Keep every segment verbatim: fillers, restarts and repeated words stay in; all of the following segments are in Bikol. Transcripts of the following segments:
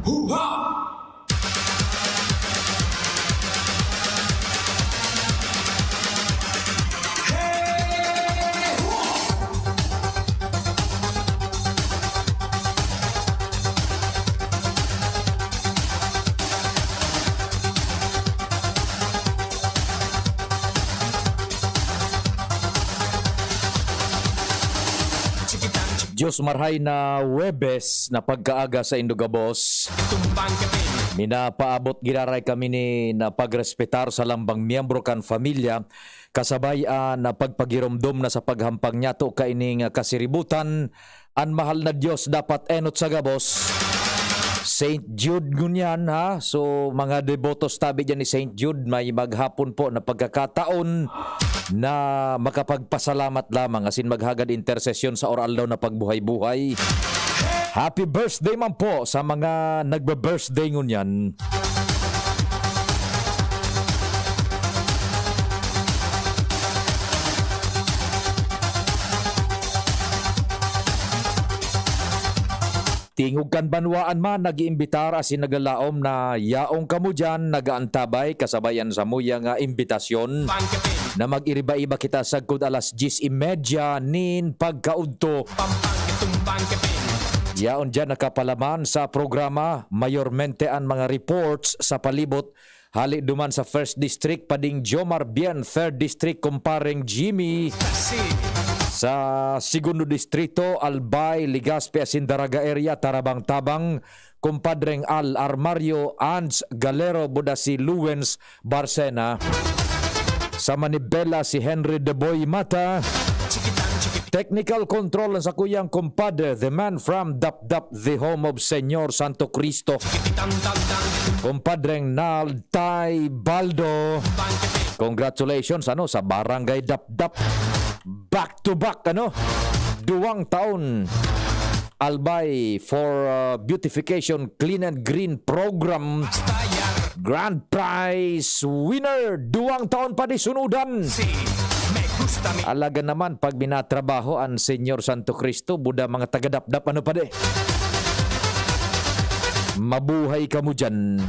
Huha! Diyos marhay na Huwebes na pagkaaga sa indo gabos. Minapaabot giraray kami ni na pagrespetar sa lambang miyembro kan familya, kasabay an pagpagiromdom na sa paghampang niyato kaining kasiributan. An mahal na Diyos dapat enot sa gabos. Saint Jude ngunyan, ha? So, mga debotos tabi dyan ni Saint Jude, may maghapon po na pagkakataon na makapagpasalamat lamang, asin maghagad intersesyon sa or-aldaw na pagbuhay-buhay. Happy birthday man po sa mga nagbe-birthday ngunyan. Tingog kan banwaan man, nag-iimbitar asin naglalaom na yaon kamo diyan nag-aantabay kasabay an samuyang, ah, imbitasyon na mag-iriba-iba kita sagkod alas dyes y media nin pagkaudto. Yaon diyan nakapalaman sa programa, mayormente an mga reports sa palibot. Hali duman sa First District, Pading Jomar Bien, Third District, Kumpareng Jimmy. Sa Segundo Distrito, Albay, Legazpi, asin Daraga area, tarabang-tabang, Kumpadreng Al Armario, Ans Galero, buda si Luwens Barcena. Sa Manibela, si Henry De Boy Mata. Technical control ang sakuyang kumpadre, the man from Dapdap, the home of Señor Santo Cristo. Kumpadreng Nal Tay Baldo. Congratulations, ano, sa Barangay Dapdap. Back to back, ano? Duwang taon. Albay for, uh, Beautification Clean and Green Program. Grand Prize winner, duwang taon pa di sunudan. Si Me Gusta Mi. Alaga naman, pag minatrabaho an Señor Santo Cristo, buda mga taga-Dapdap, ano pa di? Mabuhay kamo diyan.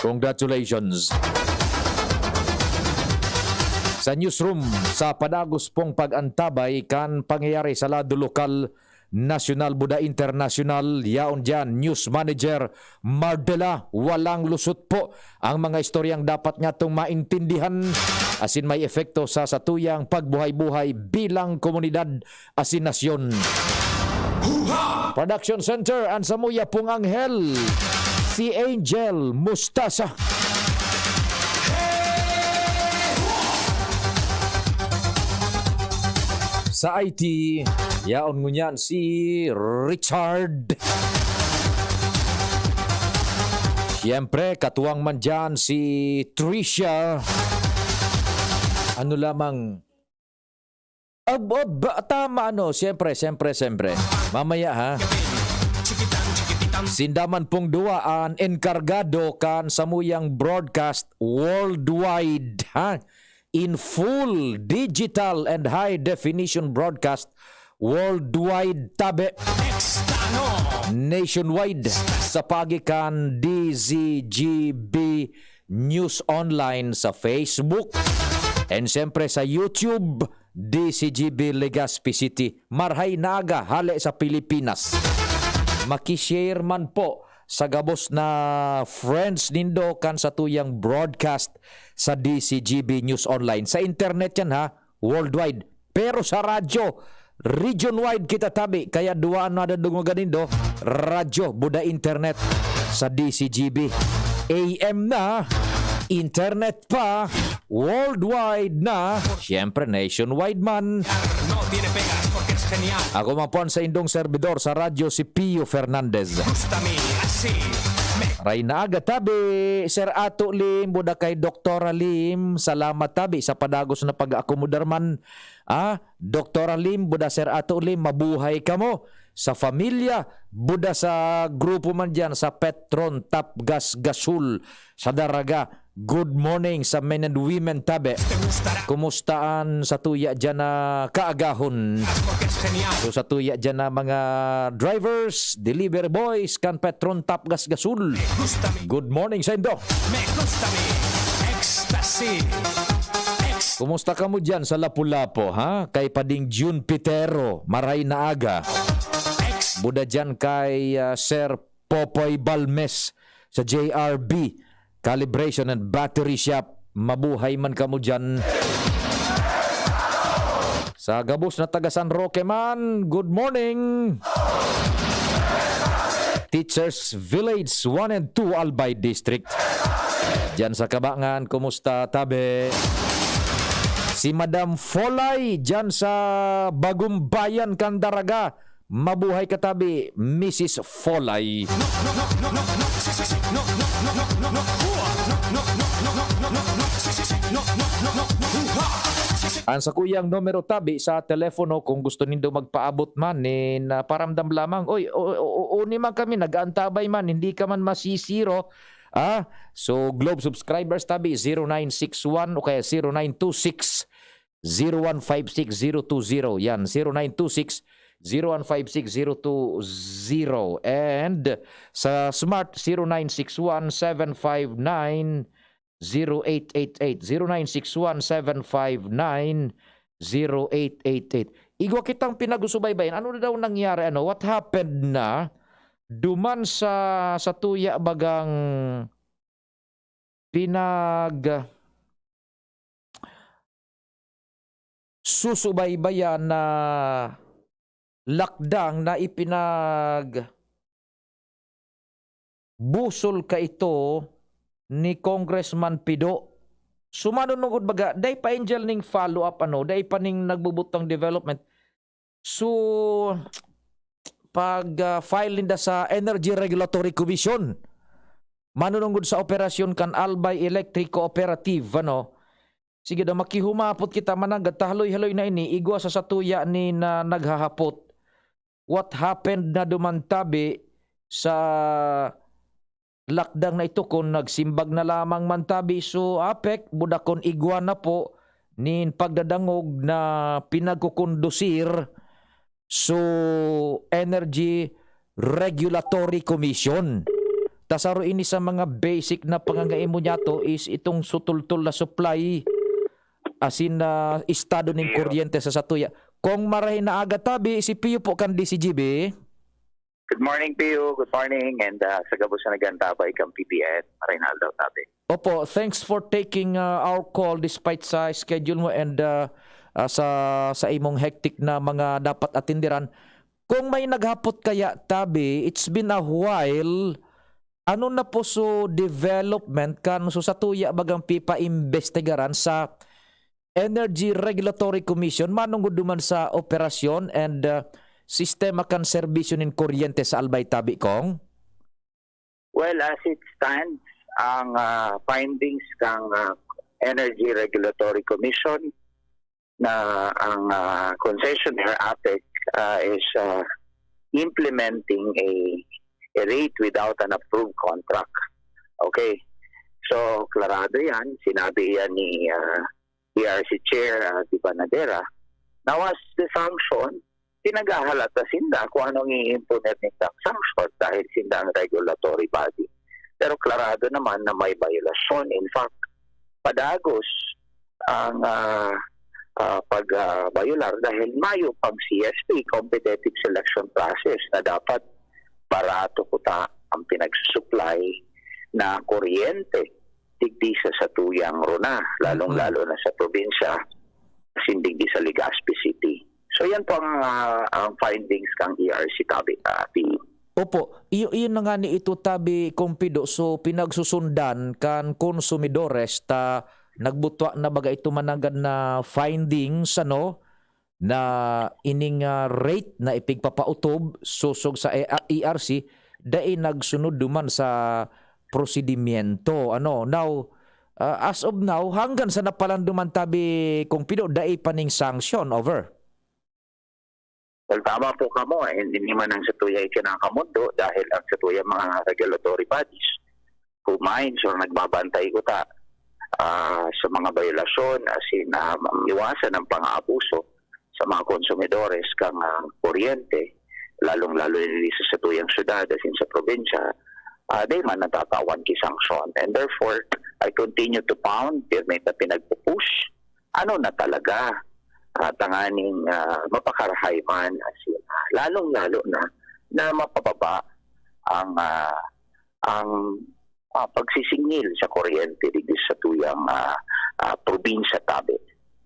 Congratulations. Sa newsroom, sa padagos pong pag-antabay kan pangyayari sa lado lokal, nasyonal, buda internasyonal, yaon diyan, News Manager Mardela. Walang lusot po ang mga istoryang dapat niyatong maintindihan asin may epekto sa satuyang pagbuhay-buhay bilang komunidad asin nasyon. Huha! Production Center, an samuya pong anghel, si Angel Mustasa. Sa I T, yaon ngunyan si Richard. Siyempre, katuwang man dyan si Trisha. Ano lamang, Ab-, ab-, ba-, tama, ano, siyempre, siyempre, siyempre. Mamaya, ha? Sinda man pong duwa an enkargado kan samuyang broadcast worldwide, ha? In full digital and high definition broadcast worldwide, tabi. Nationwide sa paagi kan D Z G B News Online sa Facebook, and siyempre sa YouTube, D Z G B Legazpi City. Marhay na aga hale sa Pilipinas. Maki-share man po sa gabos na friends nindo kan satuyang broadcast sa D Z G B News Online. Sa internet yan, ha, worldwide. Pero sa radyo, region-wide kita tabi, kaya duwaan na dadungogan nindo, radyo, buda internet sa D Z G B. A M na, internet pa, worldwide na, siyempre nationwide man. No tiene pegas porque es genial. Ako man po an saindong servidor sa radyo, si Pio Fernandez. Gusta mi así. Me- Ray na aga tabi, Sir Ato Lim, buda kay Doktora Lim. Salamat tabi sa padagos na pag-aakomodar man. Ah, Doktora Lim, buda Sir Ato Lim, mabuhay kamo. Sa familya, buda sa grupo man diyan, sa Petron, Tapgas, Gasul, sa Daraga, Good morning sa men and women tabi. Kumusta an satuya diyan na kaagahon? So satuya diyan na mga drivers, delivery boys, kan Petron Tap Gas Gasol. Good morning saindo. Me gusta mi ecstasy. Kumusta kamo diyan sa Lapu-Lapu, ha? Kay Pading Jun Pitero, maray na aga. Buda diyan kay, ah, Sir Popoy Balmes sa J R B Calibration and Battery Shop. Mabuhay man kamo diyan. Sa gabos na taga San Roque man, good morning. Teachers Village one and two, Albay District. Diyan sa Kabangan, kumusta, tabi? Si Madam Folay, diyan sa Bagumbayan, Candaraga. Mabuhay ka, tabi, Missus Folay. Ang sakuyang numero, tabi, sa telepono, kung gusto nindo magpaabot man, nin, ah, paramdam lamang. Oy, o, o, o, ni man kami, nag-aantabay man, hindi ka man masisiro. Ah, so, Globe subscribers, tabi, zero nine six one o kaya zero nine two six, zero one five six zero two zero. Yan, zero nine two six, zero one five six zero two zero. And sa Smart, zero nine six one, seven five nine, zero eight eight eight. Zero nine six one, seven five nine, zero eight eight eight. Igwa kitang pinag-usubaybayan. Ano na daw nangyari? Ano? What happened na duman sa, sa tuya bagang pinag susubaybayan na lakdang na ipinag busol kaito ni Congressman Pido. So, manunungod baga, dai pa, Angel, ning follow-up, ano, dai pa ning nagbubutang development. So, pag, ah, file ninda sa Energy Regulatory Commission, manunungod sa operasyon kan Albay Electric Cooperative, ano, sige daw, makihumapot kita, mananggad ta haloy-haloy na ini, igwa sa satuya ni na naghahapot. What happened na duman tabi sa lakdang na ito, kun nagsimbag na lamang man tabi so APEC, buda kun igwa na po nin pagdadangog na pinagkukondusir so Energy Regulatory Commission. Ta saro ini sa mga basic na pangangaipo niyato is itong sutultol na supply, asin na estado nin kuryente sa satuya. Kung marahay na aga tabi, si Pio po kan D C G B. Good morning, Pio. Good morning. And, ah, sa gabos na nag-antabay kang P B N, Reynaldo Tabe. Opo, thanks for taking, ah, our call despite sa schedule mo and, ah, ah, sa, sa imong hectic na mga dapat atindiran. Kung may naghapot kaya, tabi, it's been a while. Ano na po so development kan so satuya bagang pipaimbestigaran sa Energy Regulatory Commission manungod duman sa operasyon and, ah, sistema kan serbisyo nin kuryente sa Albay, tabi, Cong? Well, as it stands, ang, ah, findings kang, ah, Energy Regulatory Commission na ang, ah, concessionaire, APEC, ah, is, ah, implementing a, a rate without an approved contract. Okay. So, klarado yan. Sinabi yan ni, ah, E R C Chair, ah, Di Banadera. Now, as the sanction, pinaghahalata sinda kung anong i-implement nindang sanction dahil sinda ang regulatory body. Pero klarado naman na may violasyon. In fact, padagos ang, ah, ah, pag, ah, violar dahil mayo pang C S P, competitive selection process, na dapat barato kuta ang pinagsusupply na kuryente digdi sa satuyang runa, lalong-lalo na sa probinsya, asin digdi sa Legazpi City. So, yan po ang, ah, ang findings kang E R C tabi, ah, P. Opo, iyo, iyo na nga ni ito tabi, Kong Pido. So, pinagsusundan kan konsumidores ta nagbutwa na baga ito mananggad na findings, ano, na ining, ah, rate na ipigpapautob sosog sa E-, ah, E R C, dai nagsunod duman sa prosedimyento. Ano, now, ah, as of now, hanggang sa napalanduman tabi, Kong Pido, dai pa ning sanction over. Well, tama po kamo, eh, hindi man ang satuya ay kinakamundo dahil ang satuya mga regulatory bodies, who mines or nagbabantay kuta, ah, sa mga bayolasyon, asin, ah, iwasan ang pang-aabuso sa mga konsumidores kan, ah, kuryente, lalong-lalo na diri sa satuyang syudad, asin sa probinsya, ah, dai man natatawan ki sanksyon. And therefore, I continue to pound, pirmi ta pinagpu-push, ano na talaga, ah, tanganing, ah, mapakarahay man, asin, ah, lalong-lalo na, na mapababa ang, ah, ang, ah, pagsisingil sa kuryente digdi sa satuyang, ah, ah, probinsya, tabi.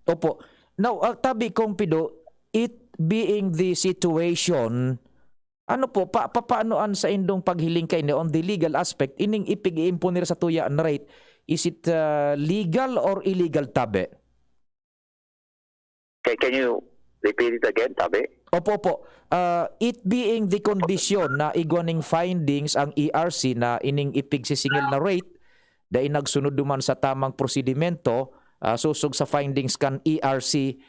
Opo. Now, ah, tabi, Kong Pido, it being the situation, ano po, pa-, papaano an saindong paghiling kaini on the legal aspect, ining ipig-iimponer satuya an rate, is it, ah, legal or illegal, tabi? Can, can you repeat it again, tabi? Opo, opo. Ah, it being the kondisyon na igwa ning findings ang E R C na ining ipigsisingil na rate, dai nagsunod duman sa tamang prosedimento, ah, sosog sa findings kan E R C,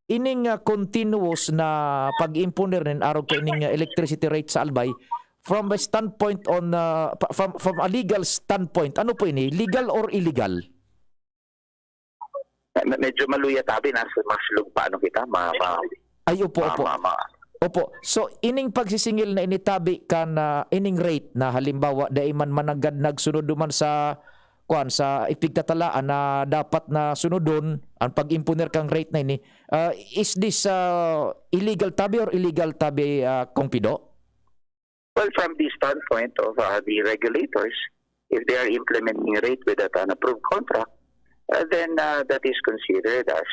ining, ah, continuous na pag-imponer nin arog kaining, ah, electricity rate sa Albay, from a standpoint on, ah, pa-, from, from a legal standpoint, ano po ini? Legal or illegal? Me-, medyo maluya tabi, nasa maslog pa ano kita, ma-, ma-, Ay, opo, ma-, opo. ma-, ma-, Opo. So, ining pagsisingil na ini tabi kan, ah, ining rate na halimbawa, dai man mananggad nagsunod duman sa, kuwan, sa ipigtatalaan na dapat na sunodon, ang pag-imponer kang rate na ini, ah, is this, ah, illegal tabi or illegal tabi, ah, Kong Pido? Well, from the standpoint of, uh, the regulators, if they are implementing rate without an approved contract, uh, then, uh, that is considered as,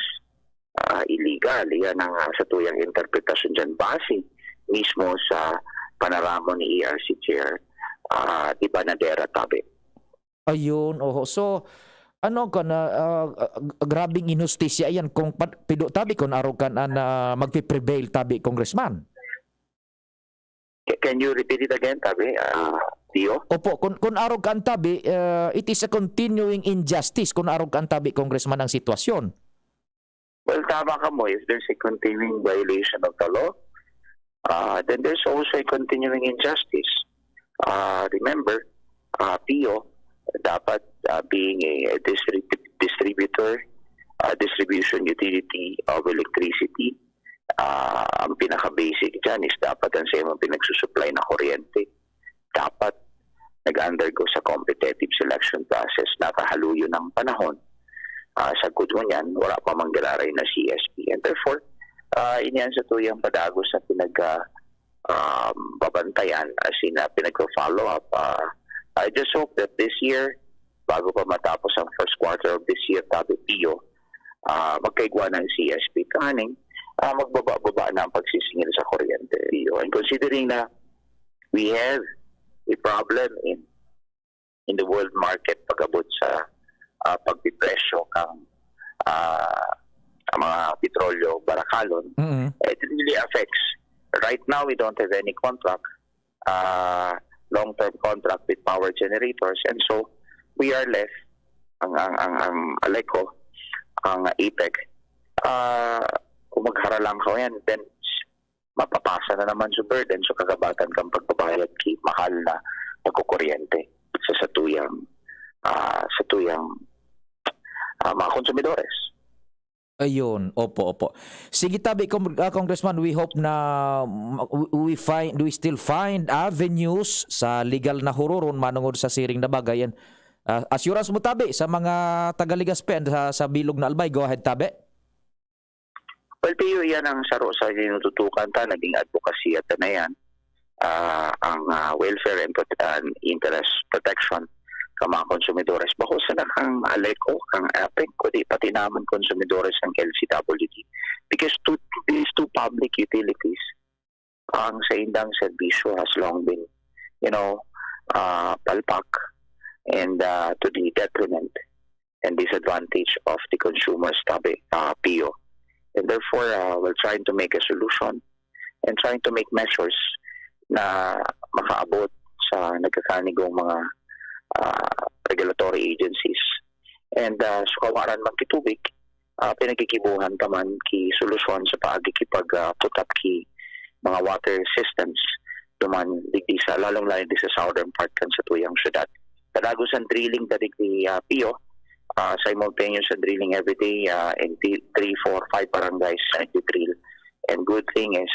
uh, illegal. Iyan ang, uh, satuyang interpretasyon diyan base mismo sa panaramo ni E R C Chair, uh, Di Banadera Tabe. Ayun, oho. So, ano ka na, ah, ah, grabeng inhustisya iyan kung pa-, Pido tabi, kung arog kan an, ah, magpe-prevail tabi, Congressman. Ca-, can you repeat it again, tabi, ah, Pio? Opo, kun, kun arog ka an tabi, ah, it is a continuing injustice kun arog ka an tabi, Congressman, ang sitwasyon. Well, tama ka mo. If there's a continuing violation of the law, ah, then there's also a continuing injustice. Ah, remember, ah, Pio, dapat, ah, being a, a distrib-, distributor, ah, distribution utility of electricity, ah, ang pinaka-basic dyan is dapat ang sa imong pinagsusupply na kuryente, dapat nag-undergo sa competitive selection process. Nakahaluyo ng panahon. Ah, sagkod ngunyan, wala pa man giraray na C S P. And therefore, ah, ini an satuyang padagos na pinag-, ah, um, babantayan, as in, ah, pinagpa-follow up. Ah, I just hope that this year, bago pa matapos ang first quarter of this year, tabi Pio, ah, magkaigwa na ang C S P. Tanganing, ah, magbaba-baba na ang pagsisingil sa kuryente, Pio. And considering na we have a problem in, in the world market pag-abot sa, ah, pagpipresyo kang, ah, ang mga petrolyo, barakalon, Mm. it really affects. Right now, we don't have any contract, ah, long-term contract with power generators, and so we are left, ang, ang, ang, ang ALECO, ang APEC, ah, kung magharalang ka yan, then mapapasa na naman sa burden sa kagabatan kang pagbabayad ki mahal na pagkukuryente sa satuyang, ah, satuyang, ah, mga konsumidores. Ayun, opo, opo. Sige tabi, Com-, ah, Congressman, we hope na, mm, we, we find, we still find avenues sa legal na huroron manungod sa siring na bagay. And, ah, assurance mo tabi sa mga taga Legazpi and sa, sa bilog na Albay. Go ahead, tabi. Well, Pio, iyan ang saro sa tinututukan ta, naging advokasya ta na yan. Ah, ang, ah, welfare and prote-, and interest protection ka mga konsumidores. Bako sana kang ALECO, kang APEC, kundi pati naman konsumidores ng L C W D. Because two, these two public utilities, ang saindang serbisyo has long been, you know, ah, palpak and, ah, to the detriment and disadvantage of the consumers, tabi, ah, Pio. And therefore, ah, we're trying to make a solution and trying to make measures na makaabot sa nagkakanigong mga, ah, regulatory agencies. And, ah, sa kawaran man ki tubig, ah, pinagkikibuhan ta man ki solusyon sa paagi ki pag, ah, put up ki mga water systems duman digdi sa, lalong-lalo di sa southern part kan satuyang syudad. Kadagos ang drilling ta digdi, ah, Pio, uh, simultaneous drilling every day uh, in three, four, five barangays na nagdi-drill. And good thing is,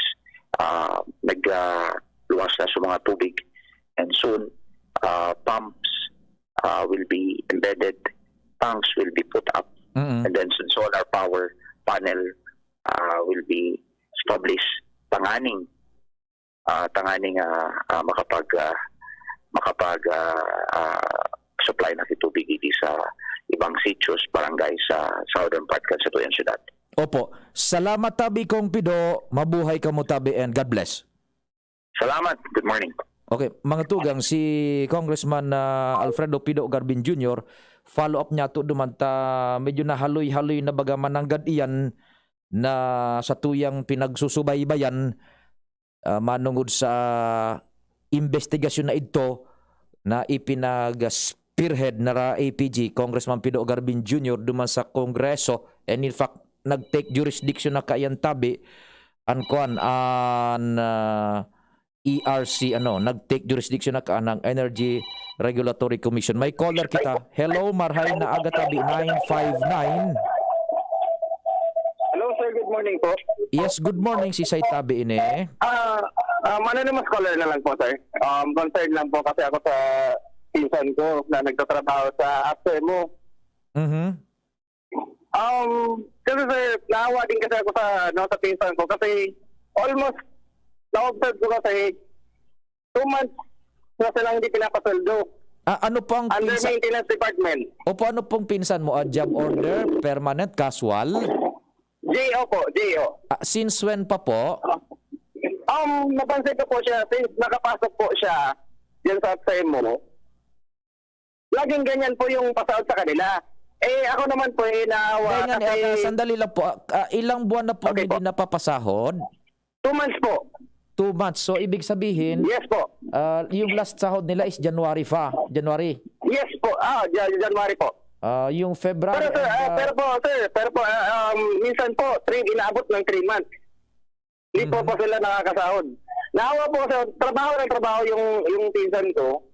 uh, nag, uh, luwas na sa mga tubig. And soon, uh, pumps uh, will be embedded, tanks will be put up, Mm-mm. and then soon solar power panel uh, will be established tanganing uh, tanganing uh, uh, makapag uh, makapag uh, uh, supply na kitubig idi sa ibang sitios, barangay sa southern part kan satuyan syudad. Opo. Salamat tabi, Kong Pido. Mabuhay kamo tabi and God bless. Salamat. Good morning. Okay, mga tugang, si Congressman uh, Alfredo Pido Garbin Junior, follow up niya to duman ta medyo nahaloy-haloy na baga mananggad iyan na sa tuyang pinagsusubaybayan uh, manungod sa investigasyon na idto na ipinag-spearhead na ra A P G, Congressman Pido Garbin Junior duman sa Kongreso, and in fact nag-take jurisdiction na kaiyan tabi an kuan an uh, E R C, ano, nag-take jurisdiction na ka ng Energy Regulatory Commission. May caller kita. Hello, marhay na aga tabi, nine five nine. Hello, sir. Good morning po. Yes, good morning, si Say Tabi ini. Ah, um, anonymous caller na lang po, sir. Um, concern lang po kasi ako sa pinsan ko na nagtatrabaho sa APSEMO. Mhm. Um, kasi, sir, naawa din kasi ako sa, no, sa pinsan ko kasi almost na-observe ko kasi two months na silang hindi pinapasweldo Ah, ano po ang under pinsan? maintenance department. Opo, ano pong pinsan mo? Ah, job order, permanent, casual? J O po, J O. Ah, since when pa po? Um, napansin ko po siya, since nakapasok po siya dyan sa APSEMO, laging ganyan po yung pasahod sa kanila. Eh, ako naman po, eh, naawa Dahil nga, kasi ah, sandali lang po. Ah, ah, ilang buwan na po Okay hindi po. napapasahod? Two months po. Two months. So, ibig sabihin, Yes po. ah, yung last sahod nila is January pa. January. Yes po. Ah, Jan- January po. Ah, yung February. Pero sir, and, ah, ah, pero po, sir, pero po, ah, um, minsan po, three, inaabot ng three months. Hindi po Mhm. po sila nakakasahod. Naawa po sa trabaho ng trabaho yung yung pinsan ko.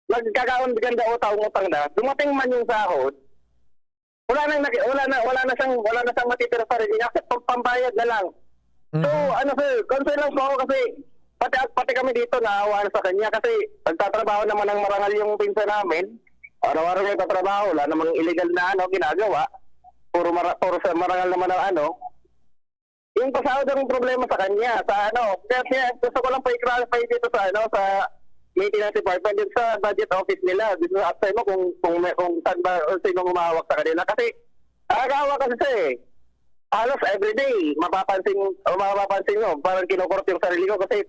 Nagkakaon ganda utang utang na. Dumating man yung sahod, wala nang naki, wala na wala na siyang wala na siyang matitira sa sarili niya kasi pam- pambayad na lang. So, mhm. ano sir, concern lang po ako kasi pati pati kami dito naawa sa kanya kasi nagtatrabaho naman ng marangal yung pinsan namin. Araw-araw nagtatrabaho, wala namang illegal na ano ginagawa. Puro mara, puro sa marangal naman ang ano. Yung pasahod ang problema sa kanya, sa ano. Kaya, kaya gusto ko lang po i-clarify dito sa ano, sa maintenance department, dito sa budget office nila, dito sa APSEMO kung kung may, kung saan ba o sino humahawak sa kanila kasi nakakaawa kasi siya eh. Halos everyday mapapansin o mapapansin mo parang kinukurot yung sarili ko kasi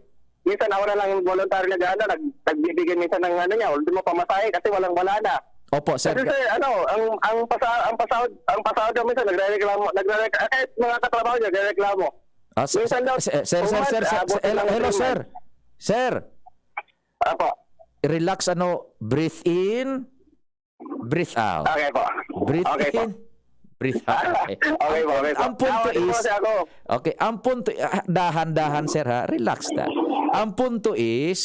minsan ako na lang voluntary nag ano, nag, nagbibigay minsan ng ano niya, ultimo pamasahe kasi walang wala na. Opo, sir. Kasi sir, ano, ang ang pasahod ang pasahod ang pasahod daw minsan nagrereklamo, nagre kahit mga katrabaho niya nagrereklamo. Ah, sir, minsan daw, sir, sir, sir, two months, sir, sir, aabot hello, ng hello, three sir. months. Sir, Apo. Relax, ano, breathe in, breathe out. Okay po. Breathe Okay po. in, breathe out. Okay. Okay po, okay po. Ang punto Tawagin po is, kasi ako. okay, ang punto, ah, dahan-dahan, sir, ha? Relax na. Ang punto is,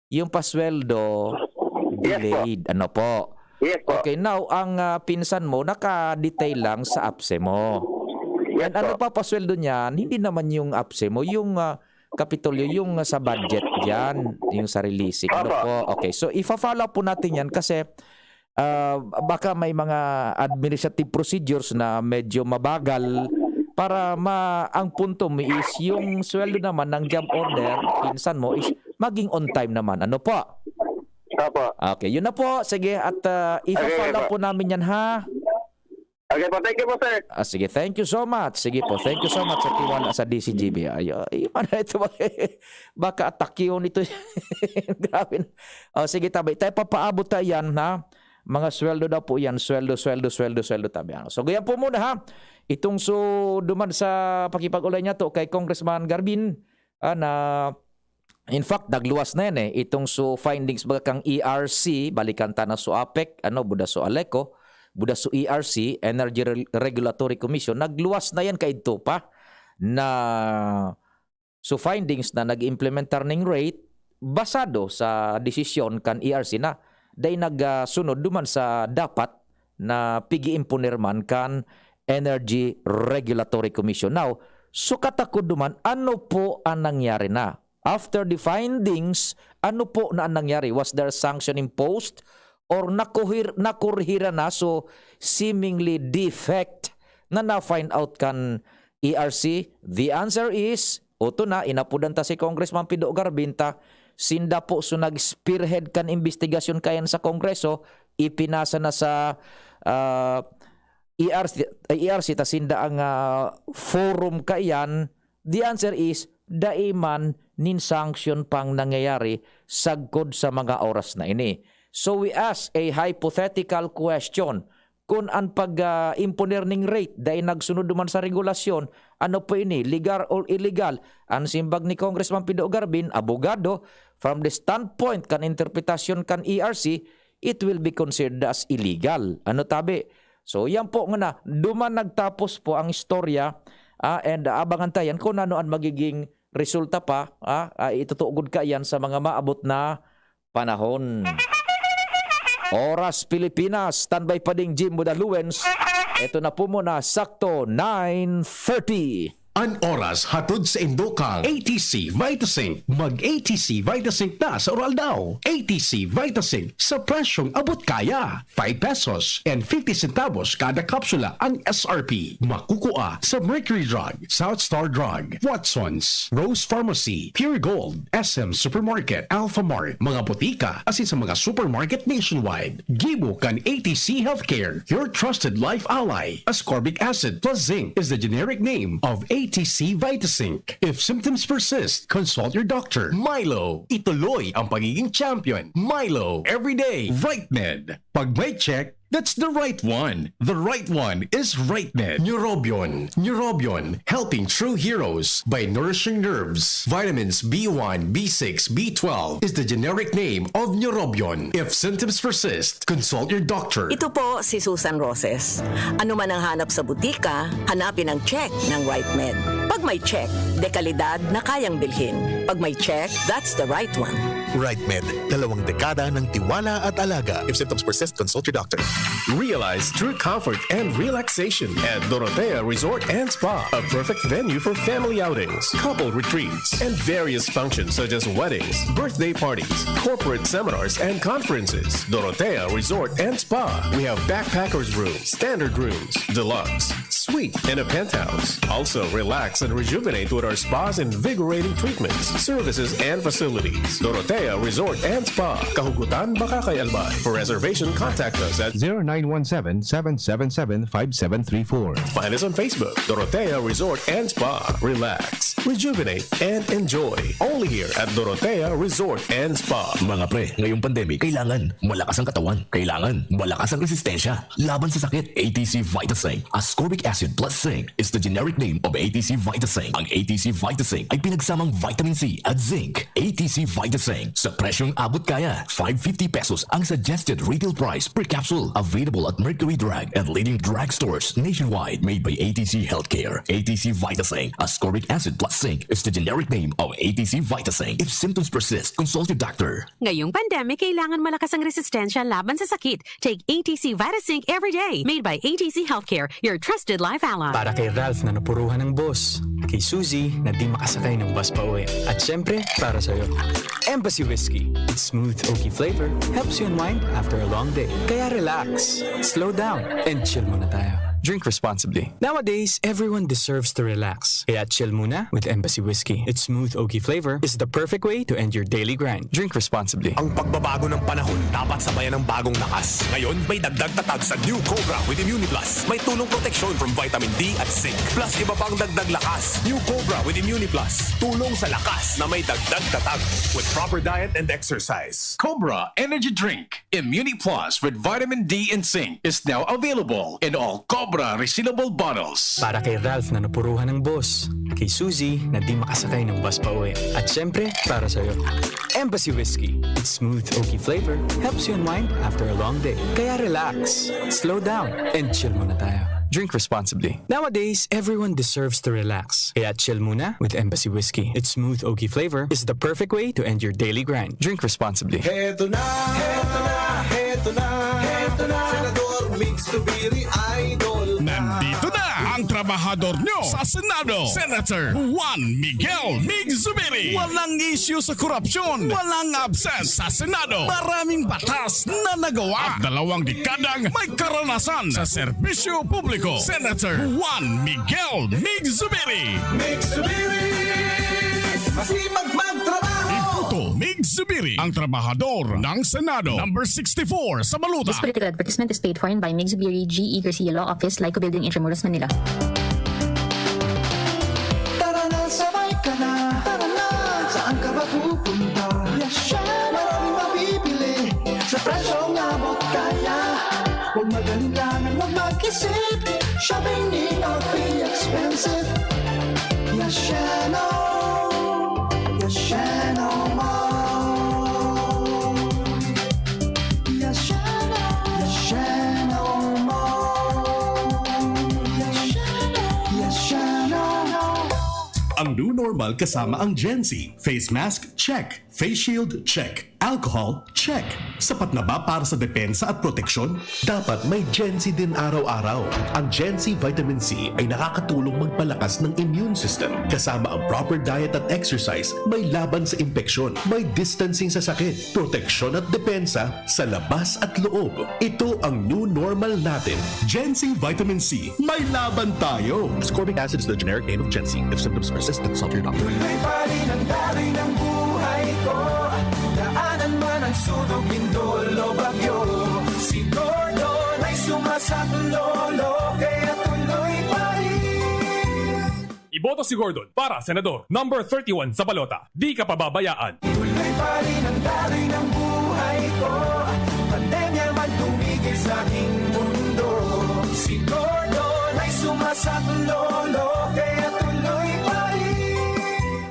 yung pasweldo, Yes po. delayed. Ano po? Yes po. Okay, now, ang ah, pinsan mo, naka-detail lang sa APSEMO. Yes And ano po. pa pasweldo niyan? Hindi naman yung APSEMO, yung ah, Kapitolyo, yung ah, sa budget diyan, yung sa releasing. Ano Opo. po? Okay, so ifa-follow up po natin yan kasi ah, baka may mga administrative procedures na medyo mabagal para ma ang punto mo is yung sweldo naman ng job order, pinsan mo, is maging on time naman. Ano po? Opo. Okay, yun na po. Sige, at ah, ifa-follow Okay, up po. po namin yan, ha? Okay po, thank you po, sir. Ah, sige, thank you so much. Sige po, thank you so much sa tiwala sa D C G B. Ay, ay, ano ito? Baka atakihon ito. Grabe na. Oh, sige, tabi. Tayo papaabot tayo yan, ha? Mga sweldo daw po yan. Sweldo, sweldo, sweldo, sweldo, tabi. Ano? So, ganyan po muna, ha? Itong so, duman sa pakipag-ulay niya to kay Congressman Garbin, ah, na, in fact, nagluwas na yan eh. Itong so findings baga kang E R C, balikan ta na so APEC, ano, buda so ALECO, buda so E R C, Energy Re- Regulatory Commission, nagluwas na yan kaidto pa na so findings na nag-implementar ning rate basado sa desisyon kan E R C na dai nagsunod duman sa dapat na pig-iimponer man kan Energy Regulatory Commission. Now, sukat ako duman, ano po ang nangyari na? After the findings, ano po na ang nangyari? Was there a sanction imposed? Or nakuhir-, nakurhira na, so seemingly defect na na-find out kan E R C? The answer is, oto na, inapodan ta si Congressman Pido Garbin ta, sinda po so nag-spearhead kan imbestigasyon kaiyan sa Kongreso, ipinasa na sa, ah, E R C, E R C ta sinda ang, ah, forum kaiyan. The answer is, dai man nin sanction pang nangyayari sagkod sa mga oras na ini. So we ask a hypothetical question. Kun an pag, ah, imponer ning rate dai nagsunod duman sa regulasyon, ano po ini, legal or illegal? An simbag ni Congressman Pido Garbin, abogado, from the standpoint kan interpretasyon kan E R C, it will be considered as illegal. Ano tabi? So, yan po nga na, duman nagtapos po ang istorya, ah, and abangan ta yan kung ano ang magiging resulta pa, ah, ah, itutugod ka yan sa mga maabot na panahon. Oras Pilipinas, standby pa ding Jim Budaluens. Ito na po muna, sakto, nine thirty. An oras hatod sa indokang A T C Vitasync. Mag A T C Vitasync na sa Uraldaw. A T C Vitasync sa presyong abot kaya. Five pesos and fifty centavos kada kapsula ang S R P. Makukua sa Mercury Drug, South Star Drug, Watson's, Rose Pharmacy, Pure Gold, S M Supermarket, Alphamart, mga botika, asin sa mga supermarket nationwide. Gibo kan A T C Healthcare, your trusted life ally. Ascorbic acid plus zinc is the generic name of A T C Vitasync. If symptoms persist, consult your doctor. Milo, ituloy ang pagiging champion. Milo, everyday. Right Med. Pag may check, that's the right one. The right one is Right Med. Neurobion. Neurobion, helping true heroes by nourishing nerves. Vitamins B one, B six, B twelve is the generic name of Neurobion. If symptoms persist, consult your doctor. Ito po si Susan Roses. Ano man ang hanap sa butika, hanapin ang check ng Right Med. Pag may check, dekalidad na kayang bilhin. Pag may check, that's the right one. Right Med, dalawang dekada ng tiwala at alaga. If symptoms persist, consult your doctor. Realize true comfort and relaxation at Dorotea Resort and Spa, a perfect venue for family outings, couple retreats, and various functions such as weddings, birthday parties, corporate seminars, and conferences. Dorotea Resort and Spa. We have backpackers rooms, standard rooms, deluxe, suite, and a penthouse. Also, relax and rejuvenate with our spa's invigorating treatments, services, and facilities. Dorotea Resort and Spa, Kahugutan, Bacacay, Albay. For reservation, contact us at zero nine one seven, seven seven seven, five seven three four. Find us on Facebook, Dorotea Resort and Spa. Relax, rejuvenate, and enjoy. Only here at Dorotea Resort and Spa. Mga pre, ngayong pandemic, kailangan malakas ang katawan. Kailangan malakas ang resistensya laban sa sakit. A T C Vitasync, ascorbic acid plus zinc, is the generic name of A T C Vitasync. Ang A T C Vitasync ay pinagsamang vitamin C at zinc. A T C Vitasync, sa presyong abot kaya, five fifty pesos ang suggested retail price per capsule. Available at Mercury Drug and leading drugstores nationwide. Made by A T C Healthcare. A T C Vitasync, ascorbic acid plus zinc, is the generic name of A T C Vitasync. If symptoms persist, consult your doctor. Ngayong pandemic, kailangan malakas ang resistensya laban sa sakit. Take A T C Vitasync every day. Made by A T C Healthcare, your trusted life ally. Para kay Ralph na napuruhan ng boss, kay Suzy na di makasakay ng bus pa uwi, at syempre, para sa'yo. Embassy Whiskey. Its smooth, oaky flavor helps you unwind after a long day. Kaya relax, slow down, and chill muna tayo. Drink responsibly. Nowadays, everyone deserves to relax. Kaya chill muna with Embassy Whiskey. Its smooth, oaky flavor is the perfect way to end your daily grind. Drink responsibly. Ang pagbabago ng panahon dapat sabayan ng bagong lakas. Ngayon, may dagdag tatag sa New Cobra with Immuniplus. May tulong proteksyon from vitamin D at zinc. Plus iba pang dagdag lakas. New Cobra with Immuniplus. Tulong sa lakas na may dagdag tatag. With proper diet and exercise. Cobra Energy Drink. Immuniplus with vitamin D and zinc is now available in all Cobra resealable bottles. Para kay Ralph na napuruhan ng boss, kay Suzy na di makasakay ng bus pa uwi, at syempre, para sa'yo. Embassy Whiskey. Its smooth, oaky flavor helps you unwind after a long day. Kaya relax, slow down, and chill muna tayo. Drink responsibly. Nowadays, everyone deserves to relax. Kaya chill muna with Embassy Whiskey. Its smooth oaky flavor is the perfect way to end your daily grind. Drink responsibly. Heto na, heto na, heto na, heto na. Senador Mig Zubiri, idol na. Nandito na ang trabahador nyo sa Senado, Senator Juan Miguel Mig Zubiri. Walang issue sa korupsyon, walang absent sa Senado. Maraming batas na nagawa at dalawang dekadang may karanasan sa serbisyo publiko. Senator Juan Miguel Mig Zubiri. Mig Zubiri, masipag magtrabaho. Iboto Mig Zubiri, ang trabahador ng Senado. Number sixty-four sa balota. This political advertisement is paid for in by Mig Zubiri, G E Garcia Law Office, Lyco Building, Intramuros, Manila. Tara na, sabay ka na. Tara na, saan ka ba pupunta? Yes, siya. Maraming mabibili sa presyong abot kaya. Huwag mag-alinlangan, huwag mag-isip. Shopping need not be expensive. Yes, siya, no. Yes, siya, no more. Yes, siya, no. Yes, siya, no more. Yes, siya, no. Yes, siya, no. Ang new normal kasama ang Gen Z. Face mask, check. Face shield, check. Alcohol, check. Sapat na ba para sa depensa at proteksyon? Dapat may Gen Z din araw-araw. Ang Gen Z Vitamin C ay nakakatulong magpalakas ng immune system. Kasama ang proper diet at exercise, may laban sa impeksyon, may distancing sa sakit, proteksyon at depensa sa labas at loob. Ito ang new normal natin. Gen Z Vitamin C, may laban tayo! Ascorbic acid is the generic name of Gen Z. If symptoms persist, consult your doctor. Tuloy pa rin ang daloy ng buhay ko. Daanan man ang sunog, lindol o bagyo. Si Gordon ay sumasaklolo, kaya tuloy pa rin. Iboto si Gordon para senador, number thirty-one sa balota. Di ka pababayaan. Tuloy pa rin ang daloy ng buhay ko. Pandemya man tumigil sa aking mundo. Si Gordon ay sumasaklolo, kaya tuloy pa rin.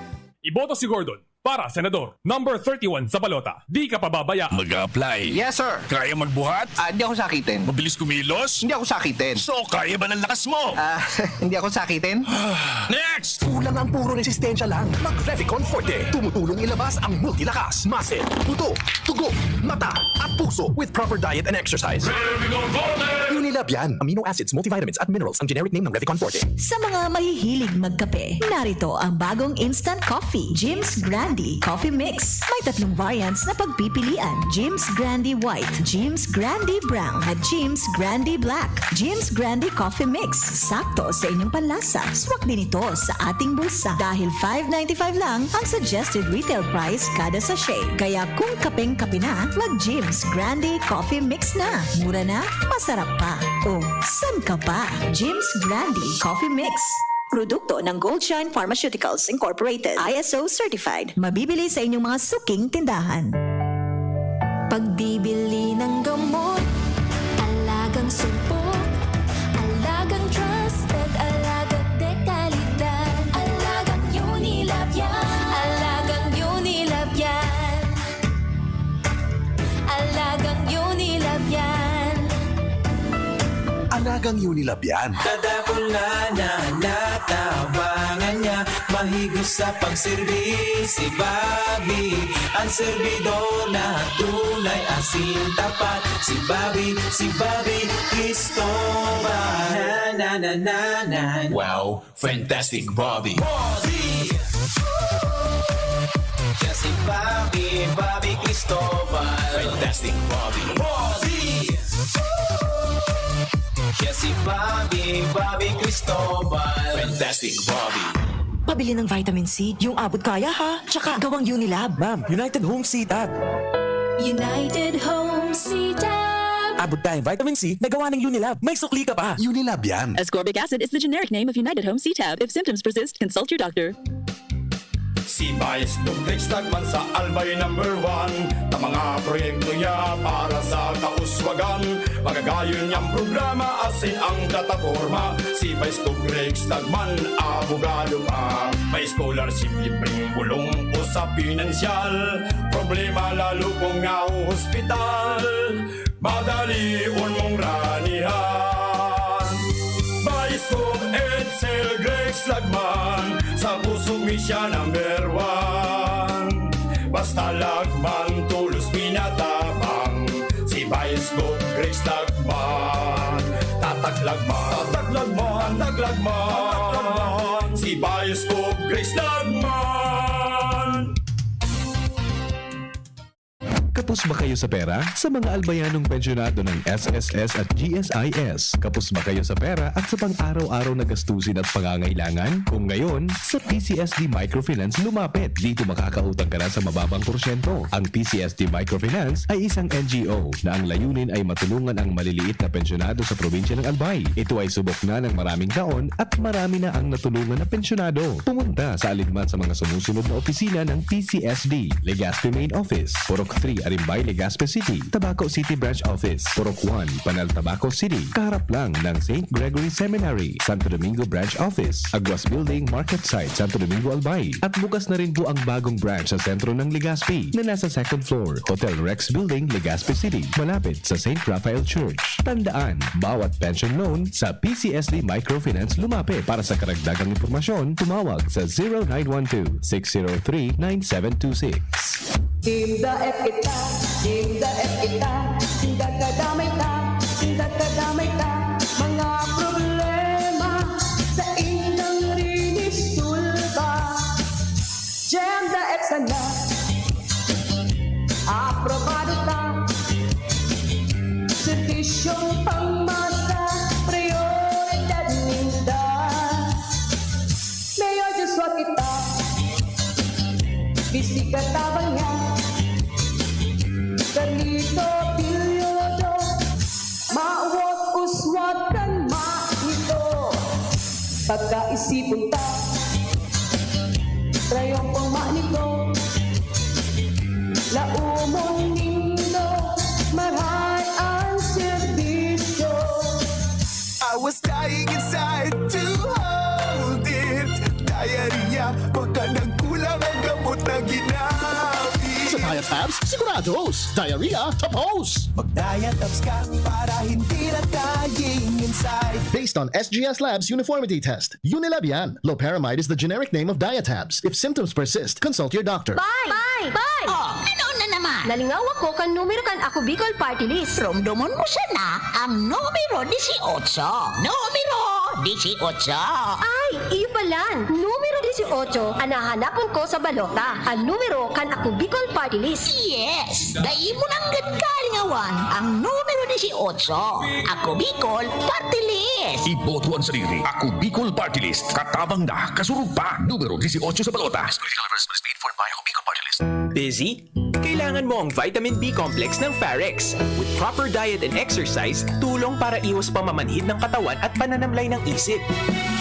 Iboto si Gordon para senador, number thirty-one sa balota. Di ka pababayaan. Mag-a-apply. Yes, sir. Kaya magbuhat? Ah, hindi ako sakitin. Mabilis kumilos? Hindi ako sakitin. So, kaya ba ng lakas mo? Ah, hindi ako sakitin. Next! Kulang ang puro resistensya lang. Mag-Revicon Forte. Tumutulong ilabas ang multilakas, muscle, buto, dugo, mata, at puso with proper diet and exercise. Revicon Forte! Unilab yan. Amino acids, multivitamins, at minerals ang generic name ng Revicon Forte. Sa mga mahihilig magkape, narito ang bagong instant coffee, Jim's Grande Coffee Mix. May tatlong variants na pagpipilian, Jim's Grande White, Jim's Grande Brown, at Jim's Grande Black. Jim's Grande Coffee Mix, sakto sa inyong panlasa. Swak din ito sa ating bulsa dahil five ninety-five lang ang suggested retail price kada sachet. Kaya kung kapeng-kape na, mag Jim's Grande Coffee Mix na. Mura na, masarap pa. O, san ka pa? Jim's Grande Coffee Mix. Produkto ng Goldshine Pharmaceuticals Incorporated, I S O certified. Mabibili sa inyong mga suking tindahan. Pagbibili ng gamot, alagang sumpok, alagang trusted, alagang dekalidad, alagang Unilab yan, alagang Unilab yan, alagang Unilab yan. Alagang Unilab yan. Tadakul na niya, natabangan niya, mahigos sa pagserbi si Bobby. Ang serbidor na tunay, asin tapat, si Bobby, si Bobby Cristobal. Na, na, na, na, na. Wow, fantastic Bobby. Bobby! Siya si Bobby, Bobby Cristobal. Fantastic Bobby. Bobby! Siya si Bobby, Bobby Cristobal. Fantastic Bobby. Pabili ng vitamin C, yung abot kaya ha. Tsaka gawang Unilab. Ma'am, United Home C-Tab. United Home C-Tab. Abot kayang vitamin C na gawa ng Unilab. May sukli ka pa. Unilab yan. Ascorbic acid is the generic name of United Home C-Tab. If symptoms persist, consult your doctor. Si Vice Doc Rex Tagman sa Albay number one. Ta mga proyekto niya para sa kauswagan. Magagayon niyang programa, asin ang plataporma. Si Vice Doc Rex Tagman, abogado pa. May scholarship, libreng bulong o sa pinansyal. Problema lalo kung nahuhospital. Madalion mong ranihan. Sumi siya number one. Basta Lagman, tolos pinatabang. Si Vice Gov Grace Lagman. Tatak Lagman. Tatak Lagman. Tatak Lagman. Si Vice Gov Grace Lagman. Kapos ba kayo sa pera? Sa mga albayanong pensyonado ng S S S at G S I S, kapos ba kayo sa pera at sa pang-araw-araw na gastusin at pangangailangan? Kung ngayon, sa P C S D Microfinance lumapit. Dito makakautang ka na sa mababang porsyento. Ang P C S D Microfinance ay isang N G O na ang layunin ay matulungan ang maliliit na pensyonado sa probinsya ng Albay. Ito ay subok na ng maraming taon at marami na ang natulungan na pensyonado. Pumunta sa alinman sa mga sumusunod na opisina ng P C S D. Legazpi Main Office, Purok three, Arimbay, Legazpi City. Tabaco City Branch Office, Purok one, Panal, Tabaco City. Kaharap lang ng Saint Gregory Seminary, Santo Domingo Branch Office. Aguas Building, Market Site, Santo Domingo, Albay. At bukas na rin po ang bagong branch sa sentro ng Legazpi na nasa second floor, Hotel Rex Building, Legazpi City, malapit sa Saint Raphael Church. Tandaan, bawat pension loan sa P C S D Microfinance lumapit. Para sa karagdagang impormasyon, tumawag sa zero nine one two, six zero three, nine seven two six. Team Daet kita, Team Daet kita, sinda kadamay ta, sinda kadamay ta, mga problema sa indang rinisulba. Team Daet sana, aprobado ta, serbisyong pangmasa, prioridad ninda. Mayor Joshua kita, bisita tabang niya. Carlito Piloto, mawot uswat kan manito. Pagkaisipon ta, rayong pang manito. Laumon nindo, maray ang serbisyo. I was dying inside to hold it. Diarrhea, baka nagkulang ang gamot na ginamit. Sa Diet Tabs, sigurados. Diarrhea, tapos. Mag-diet tabs ka para hindi na dying inside. Based on S G S Labs uniformity test, Unilab yan. Loperamide is the generic name of Diatabs. If symptoms persist, consult your doctor. Bay! Bay! Bay! Oh, ano na naman? Nalingaw ako kan numero kan Ako Bicol Party List. Romdomon mo sana ang numero dieciocho. Numero dieciocho. Ay, iyo palan. Numero dieciocho an hahanapon ko sa balota. An numero kan Ako Bicol Party List. Yes! Dai mo nanggad kalingawan ang numero dieciocho. Ako Bicol Party List. Iboto an sadiri. Ako Bicol Party List. Katabang na, kasurog pa. Numero dieciocho sa balota. Political reference is paid for by Ako Bicol Party List. Busy? Kailangan mo ang vitamin B complex ng Farex. With proper diet and exercise, tulong para iwas pamamanhid ng katawan at pananamlay ng isip.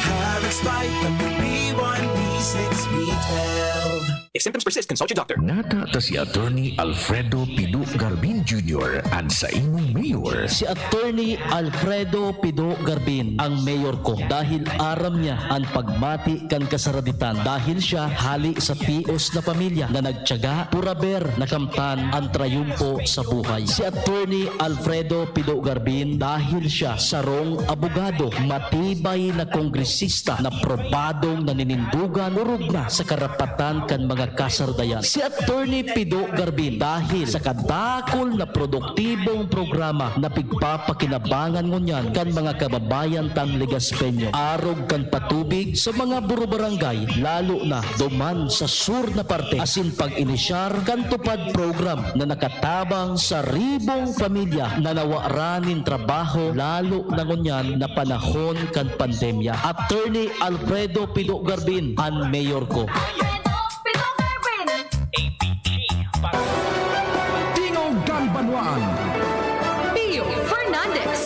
Harex Vitamin B one, B six, B twelve. If symptoms persist, consult your doctor. Nata ta si Attorney Alfredo Pido Garbin Junior, an saimong mayor. Si Attorney Alfredo Pido Garbin ang mayor ko dahil aram niya an pagmati kan kasaraditan, dahil siya hali sa pios na pamilya na nagtiyaga, puraber na kamtan an trayumpo sa buhay. Si Attorney Alfredo Pido Garbin, dahil siya sarong abogado, matibay na kongresista na probadong naninindugan, orog na sa karapatan kan mga kasaradayan. Si Attorney Pido Garbin, dahil sa kadakul na produktibong programa na pigpapakinabangan ngunyan kan mga kababayan tang Legazpeño, arog kan patubig sa mga burubarangay, lalo na duman sa sur na parte, asin pag-inisyar kan TUPAD program na nakatabang sa ribong pamilya na nawara nin trabaho, lalo na ngunyan na panahon kan pandemya. Attorney Alfredo Pido Garbin, an mayor ko. Alfredo Pido Garbin. Tingog kan Banwaan. Pio Fernandez.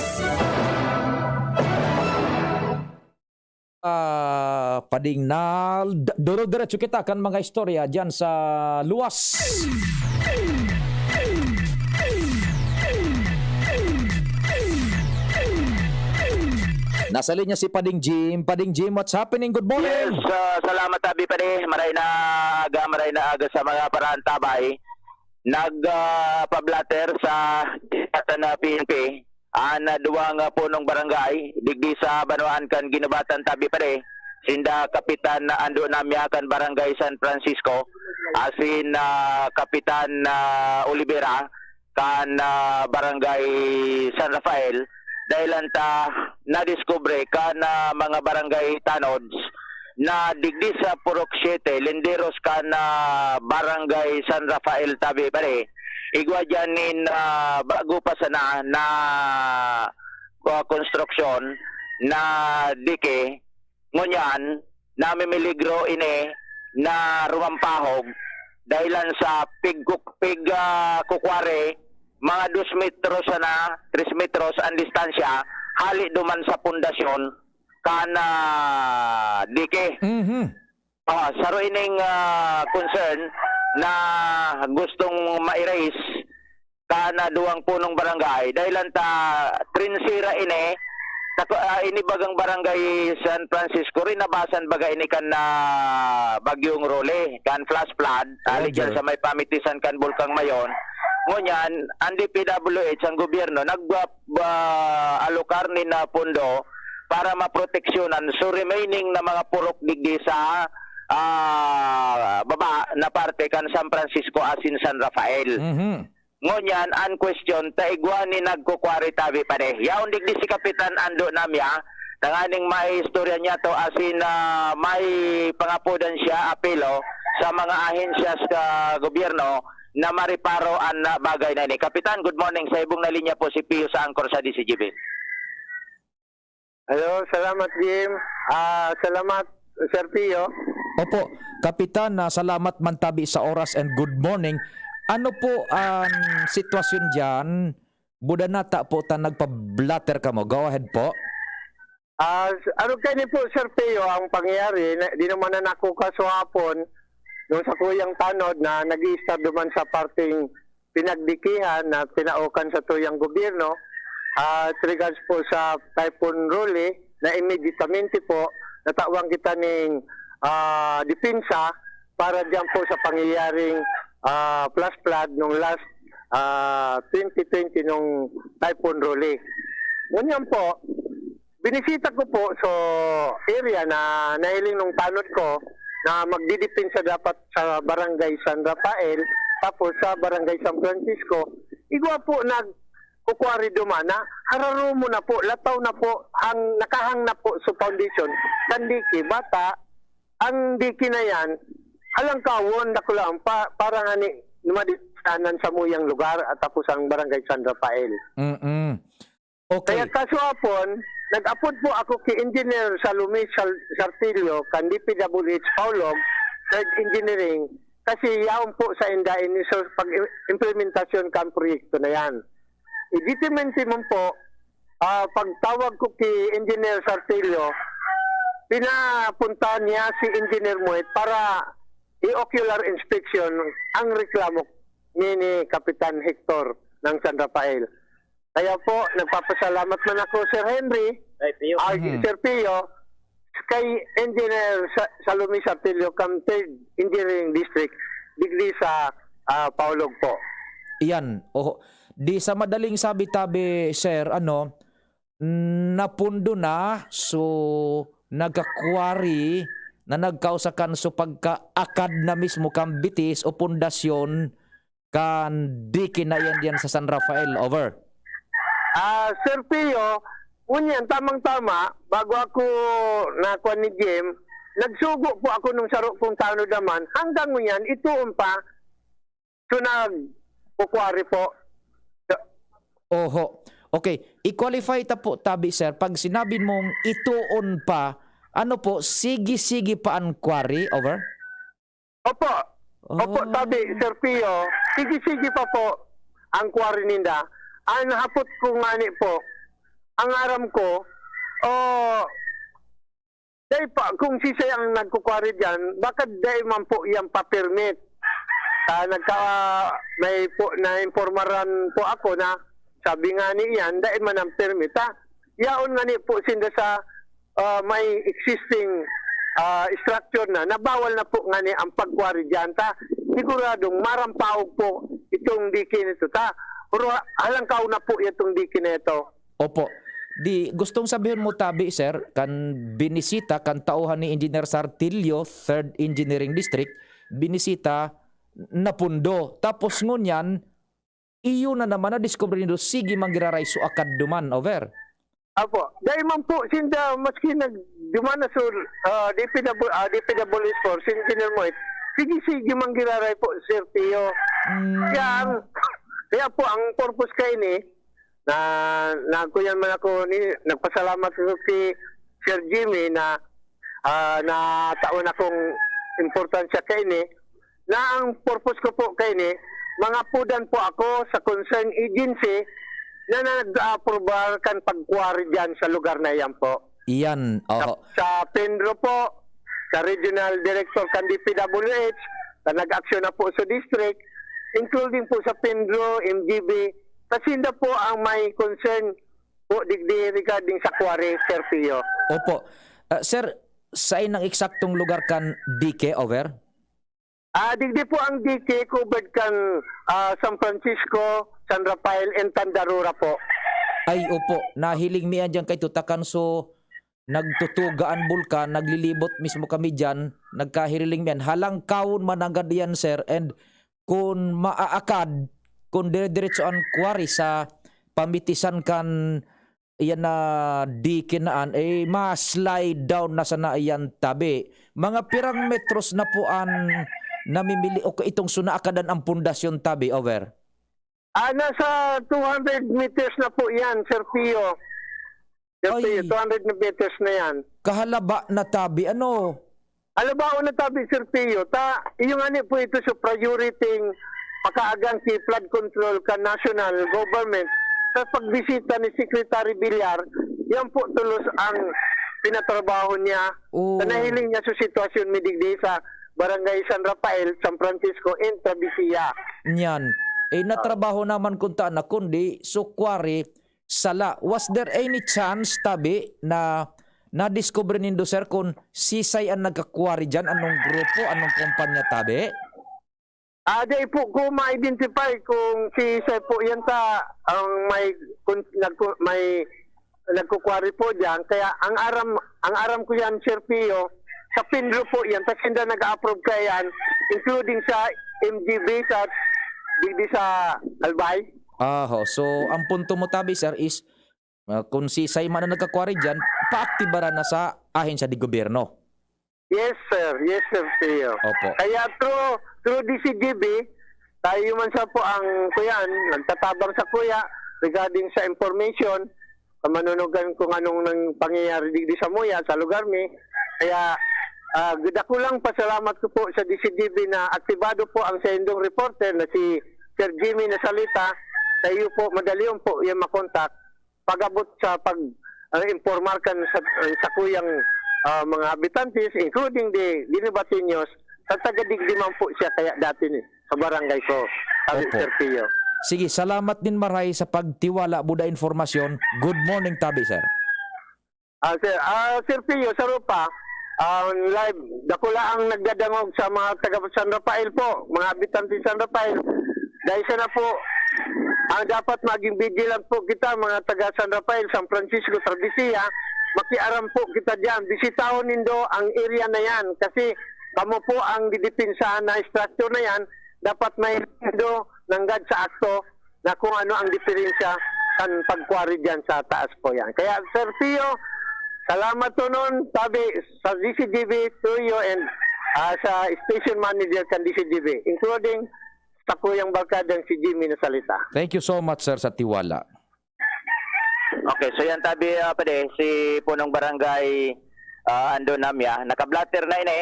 Ah, pading na, d-, duro-diretso kita kan mga istorya diyan sa luwas. Nasa linya si Pading Jim. Pading Jim, what's happening? Good morning. Yes, ah, salamat, Abi, pare. Maray na aga, maray na aga sa mga paraantabay. Nag, ah, pa-blotter sa, sa na P N P. An, ah, duwang, ah, punong barangay, digdi sa banwaan kan Guinobatan, Tabi, pare, Sinda Kapitan Ando Namya kan Barangay San Francisco, asin, ah, Kapitan, ah, Olivera kan, ah, Barangay San Rafael, dahilan ta nadiskubre kan, ah, mga barangay tanods na digdi sa Purok Siete, linderos kan, ah, Barangay San Rafael tabi pare, igwa diyan nin, ah, bago pa sana na, ah, konstruksyon na dike. Ngunyan, namimiligro ini na rumampahog dahilan sa pigkuk-, pig, ah, kukware, mga dos metros sana, tres metros ang distansya, hali duman sa pundasyon kan, ah, dike. Mhm. Ah, saro ining, ah, concern na gustong ma-erase kan, ah, duwang punong barangay. Dahilan ta trinsira ini, sa, ah, ini bagang barangay San Francisco, rinabasan baga ini kan, ah, Bagyong Rolly, kan flash flood, ali Roger. Dyan sa may pamitisan kan Bulkang Mayon. Ngunyan, ang D P W H, ang gobyerno, nag, ah, alokar nin, ah, pondo para maproteksyonan. So, remaining na mga purok digdi sa, ah, baba na parte kan San Francisco asin San Rafael. Mhm. Ngunyan, an question, ta igwa ni nagkukwari tabi pa de. Yaon digdi si Kapitan Ando Namya, tanganing maistorya niya to asin, ah, may pangapodan siya, apelo sa mga ahensya sa gobyerno na mareparo an, ah, bagay na ini. Kapitan, good morning. Sa ibong na linya po si Pio sa Angkor sa D C G B. Hello, salamat, Jim. Ah, salamat, Sir Pio. Opo, Kapitan, ah, salamat man tabi sa oras and good morning. Ano po ang sitwasyon diyan? Buda nata po ta nagpa-blotter kamo. Go ahead po. Ah, s-, ano kani po, Sir Pio, ang pangyayari, na, di naman na nako kasuhapon, nung sa kuyang tanod na nag-i-start duman sa parting pinagdikihan na pinaokan sa tuyang gobyerno, ah, with regards po sa Typhoon Rolly, na immediatamente po, natawan kita ning, ah, depensa para diyan po sa pangyayaring, ah, flash flood nung last, ah, twenty twenty nung Typhoon Rolly. Ngunyan po, binisita ko po so area na nahiling nung tanod ko na magdidepensa dapat sa Barangay San Rafael, tapos sa Barangay San Francisco, igwa po nagkukwari duman na hararomo na po, lataw na po, ang nakahang na po sa foundation, kan dike, bata, ang dike na yan, alangkawon, dakulaon pa, para ngani, numadistanan sa muyang lugar at tapos ang Barangay San Rafael. Mm-mm. Okay. Kaya kasuhapon, nag-apod po ako ki Engineer Salome Sal-, Sartillo, kan D P W H Paulog, Third Engineering, kasi yaon po sa inda ini sa pag-implementasyon kan proyekto na yan. Iditimenti man po, ah, pagtawag ko ki Engineer Sartillo, pinapunta niya si Engineer Muet para i-ocular inspection ang reklamo ni, ni Kapitan Hector ng San Rafael. Kaya po, nagpapasalamat man ako, Sir Henry, Ay, Pio. ah, Mhm. Sir Pio, kay Engineer Sa-, Salome Sartillo, kan Third Engineering District, digdi sa, ah, Paulog po. Iyan, oho. Di sa madaling sabi tabi, sir, ano, napundo na, so, nagkakwari na nagkausakan, so, pagkaakad na mismo kan bitis o pundasyon kan dike na iyan diyan sa San Rafael. Over. Ah, Sir Pio, ngunyan, tamang-tama, bago ako nakuha ni Jim, nagsugo po ako nung saro kong tanod naman. Hanggang ngunyan, itoon pa, so nagkukwari po. Oho. Okay. I-qualify ta po, tabi, sir. Pag sinabi mong itoon pa, ano po, sige-sige pa ang quarry? Over? Opo. Opo, Oh. tabi, Sir Pio. Sige-sige pa po ang quarry ninda. Ang hapot ko ngani po, ang aram ko, oh, dai pa, kung sisay ang nagkukwari diyan, baka dai man po yan pa-permit. Ah, nagka-, may po, naimpormaran po ako na sabi nga niyan, dai man ang permit, ha? Yaon ngani po sinda sa, ah, may existing, ah, structure na, na bawal na po ngani ang pagkwari diyan, ta siguradong marampaog po itong dike nito, ta. Pero ha-, halangkaw na po itong dike na ito. Opo. Di, gustong sabihon mo tabi, sir, kan binisita kan tauhan ni Engineer Sartilio, Third Engineering District, binisita na pundo. Tapos ngunyan, iyo na naman na-discover nindo, sige man giraray so akad duman, over. Apo, dai man po sinda maski nag-, duman na so, ah, D P W, ah, D P W S four, si Engineer Moit, sige, sige man giraray po, Sir Pio. Mm. Kaya ang, kaya po ang purpose kaini, na, nagkuyan man ako ni, nagpasalamat ako kay Sir Jimmy na, ah, nataon akong importansya kaini, na ang purpose ko po kaini, mangapodan po ako sa concern agency na nag-aaprobar kan pag-quarry diyan sa lugar na iyan po. Iyan, Sa, oho. sa PENRO po, sa Regional Director kan D P W H, na nag-aksyon na po sa district, including po sa PENRO, M G B, kasinda po ang may concern po digdi regarding sa quarry, Sir Pio. Opo. Ah, sir, sain ang eksaktong lugar kan D K, over? Ah, digdi po ang D K, covered kan, ah, San Francisco, San Rafael, and Tandarura po. Ay, opo. Nahiling mi yan dyan kay Tutakan. So, nagtutuga an bulkan, naglilibot mismo kami dyan. Nagkahiriling mi yan. Halangkawon man nanggad yan, sir. And kun maaakad, kun dire-diretso an quarry sa pamitisan kan iyan na D K naan, eh, ma-slide down na sana iyan tabi. Mga pirang metros na po an namimili o itong sunaakadan ang pundasyon tabi, over? Ah, nasa two hundred meters na po yan, Sir Pio. Sir Ay. Pio, two hundred meters na yan. Kahalaba na tabi, ano? Alabaon na tabi, Sir Pio, ta, iyo ngani po ito sa priority pakaagang si flood control kan national government sa pagbisita ni Secretary Villar, yan po tulos ang pinatrabaho niya. Oo. Sa nahiling niya sa sitwasyon mi digdi sa Barangay San Rafael, San Francisco, and Travesilla. Niyan. Eh, natrabaho naman kunta na, kundi so quarry, sala. Was there any chance, tabi, na nadiskubre nindo, sir, kun sisay an nagkakwari diyan? Anong grupo? Anong kumpanya, tabi? Ah, di po ko ma-identify kung sisay po yan ta ang may kun nagku may nagkukwari po diyan. Kaya ang aram ang aram ko yan, Sir Pio, sa PENRO po yan, ta sinda nag-a-approve kaya yan, including sa M G B sa digdi sa Albay. Ah, ho. So, ang punto mo, tabi, sir, is, ah, kung sisay man ang nagkakwari diyan, paaktibaran na sa ahensya de gobyerno. Yes, sir. Yes, Sir Pio. Opo. Kaya through, through D C G B, tayo man sa po ang kuyan, nagtatabang sa kuya regarding sa information, sa manunugan kung anong nang pangyayari digdi sa muya, sa lugar mi. Kaya, ah, dakulang pasalamat ko po sa D C G B na aktibado po ang saindong reporter na si Sir Jimmy Nasalita. Sa iyo po, madali po yung makontak. Pag-abot sa pag, ah, informar kan sa, sa kuyang, ah, mga habitantes, including the Guinibatiños, sa taga-digdi man po siya kaya dati ni, sa barangay ko, sabi Opo. Sir Pio. Sige, salamat din maray sa pagtiwala, buda informasyon. Good morning, tabi, sir. Ah, sir, ah, Sir Pio, sa Rupa, ah, live, dakula ang nagdadangog sa mga taga San Rafael po, mga habitante sa San Rafael. Dahil sana po, ang dapat maging vigilant po kita, mga taga San Rafael, San Francisco, Travesilla, makiaram po kita diyan. Bisitahon nindo ang area na yan kasi kamo po ang didipinsahan na structure na yan. Dapat may nindo nanggad sa akto na kung ano ang diferensya kan pagkwari diyan sa taas po yan. Kaya, Sir Pio, salamat tunon, tabi sa D C G B, Tuyo, and, ah, sa station manager kan D C G B, including sa kuyang barkadang si Jimmy Nasalita. Thank you so much, sir, sa tiwala. Okay, so yan tabi, ah, pwede, si Punong Barangay, ah, Ando Namya, naka-blotter na ini.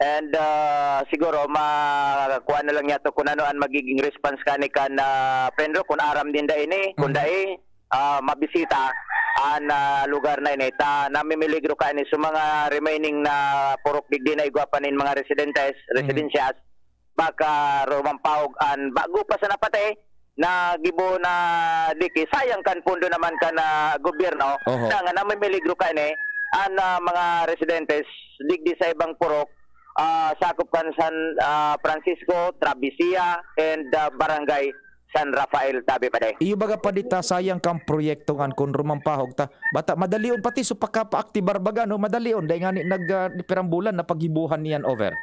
And, ah, siguro, ma-, kuha na lang yato kung ano ang magiging response kani kan, ah, Penro, kung aram ninda ini, kung Mhm. dai, ah, mabisita ang, ah, lugar na ini. Ta, namimiligro ka ini. So, mga remaining na purok digdi na igwa pa nin mga residentes, Mhm. residensyas, baka rumampawog an bago pa sana pati na gibo na diki. Sayang kan pondo naman kan, ah, gobyerno. Oho. Kaya nga, namimiligro ka ini, an, ah, mga residentes digdi sa ibang purok, ah, sakop kan San, ah, Francisco, Travesilla, and, ah, Barangay San Rafael, tabi pa, day. Iyo baga pa dita, sayang kang proyekto ngan kun rumampahog ta. Bata, madalion pati so pagkapaaktibar baga, no? Madalion, dahil nga ni, nag, ah, pirang bulan na paghibuhan niyan over.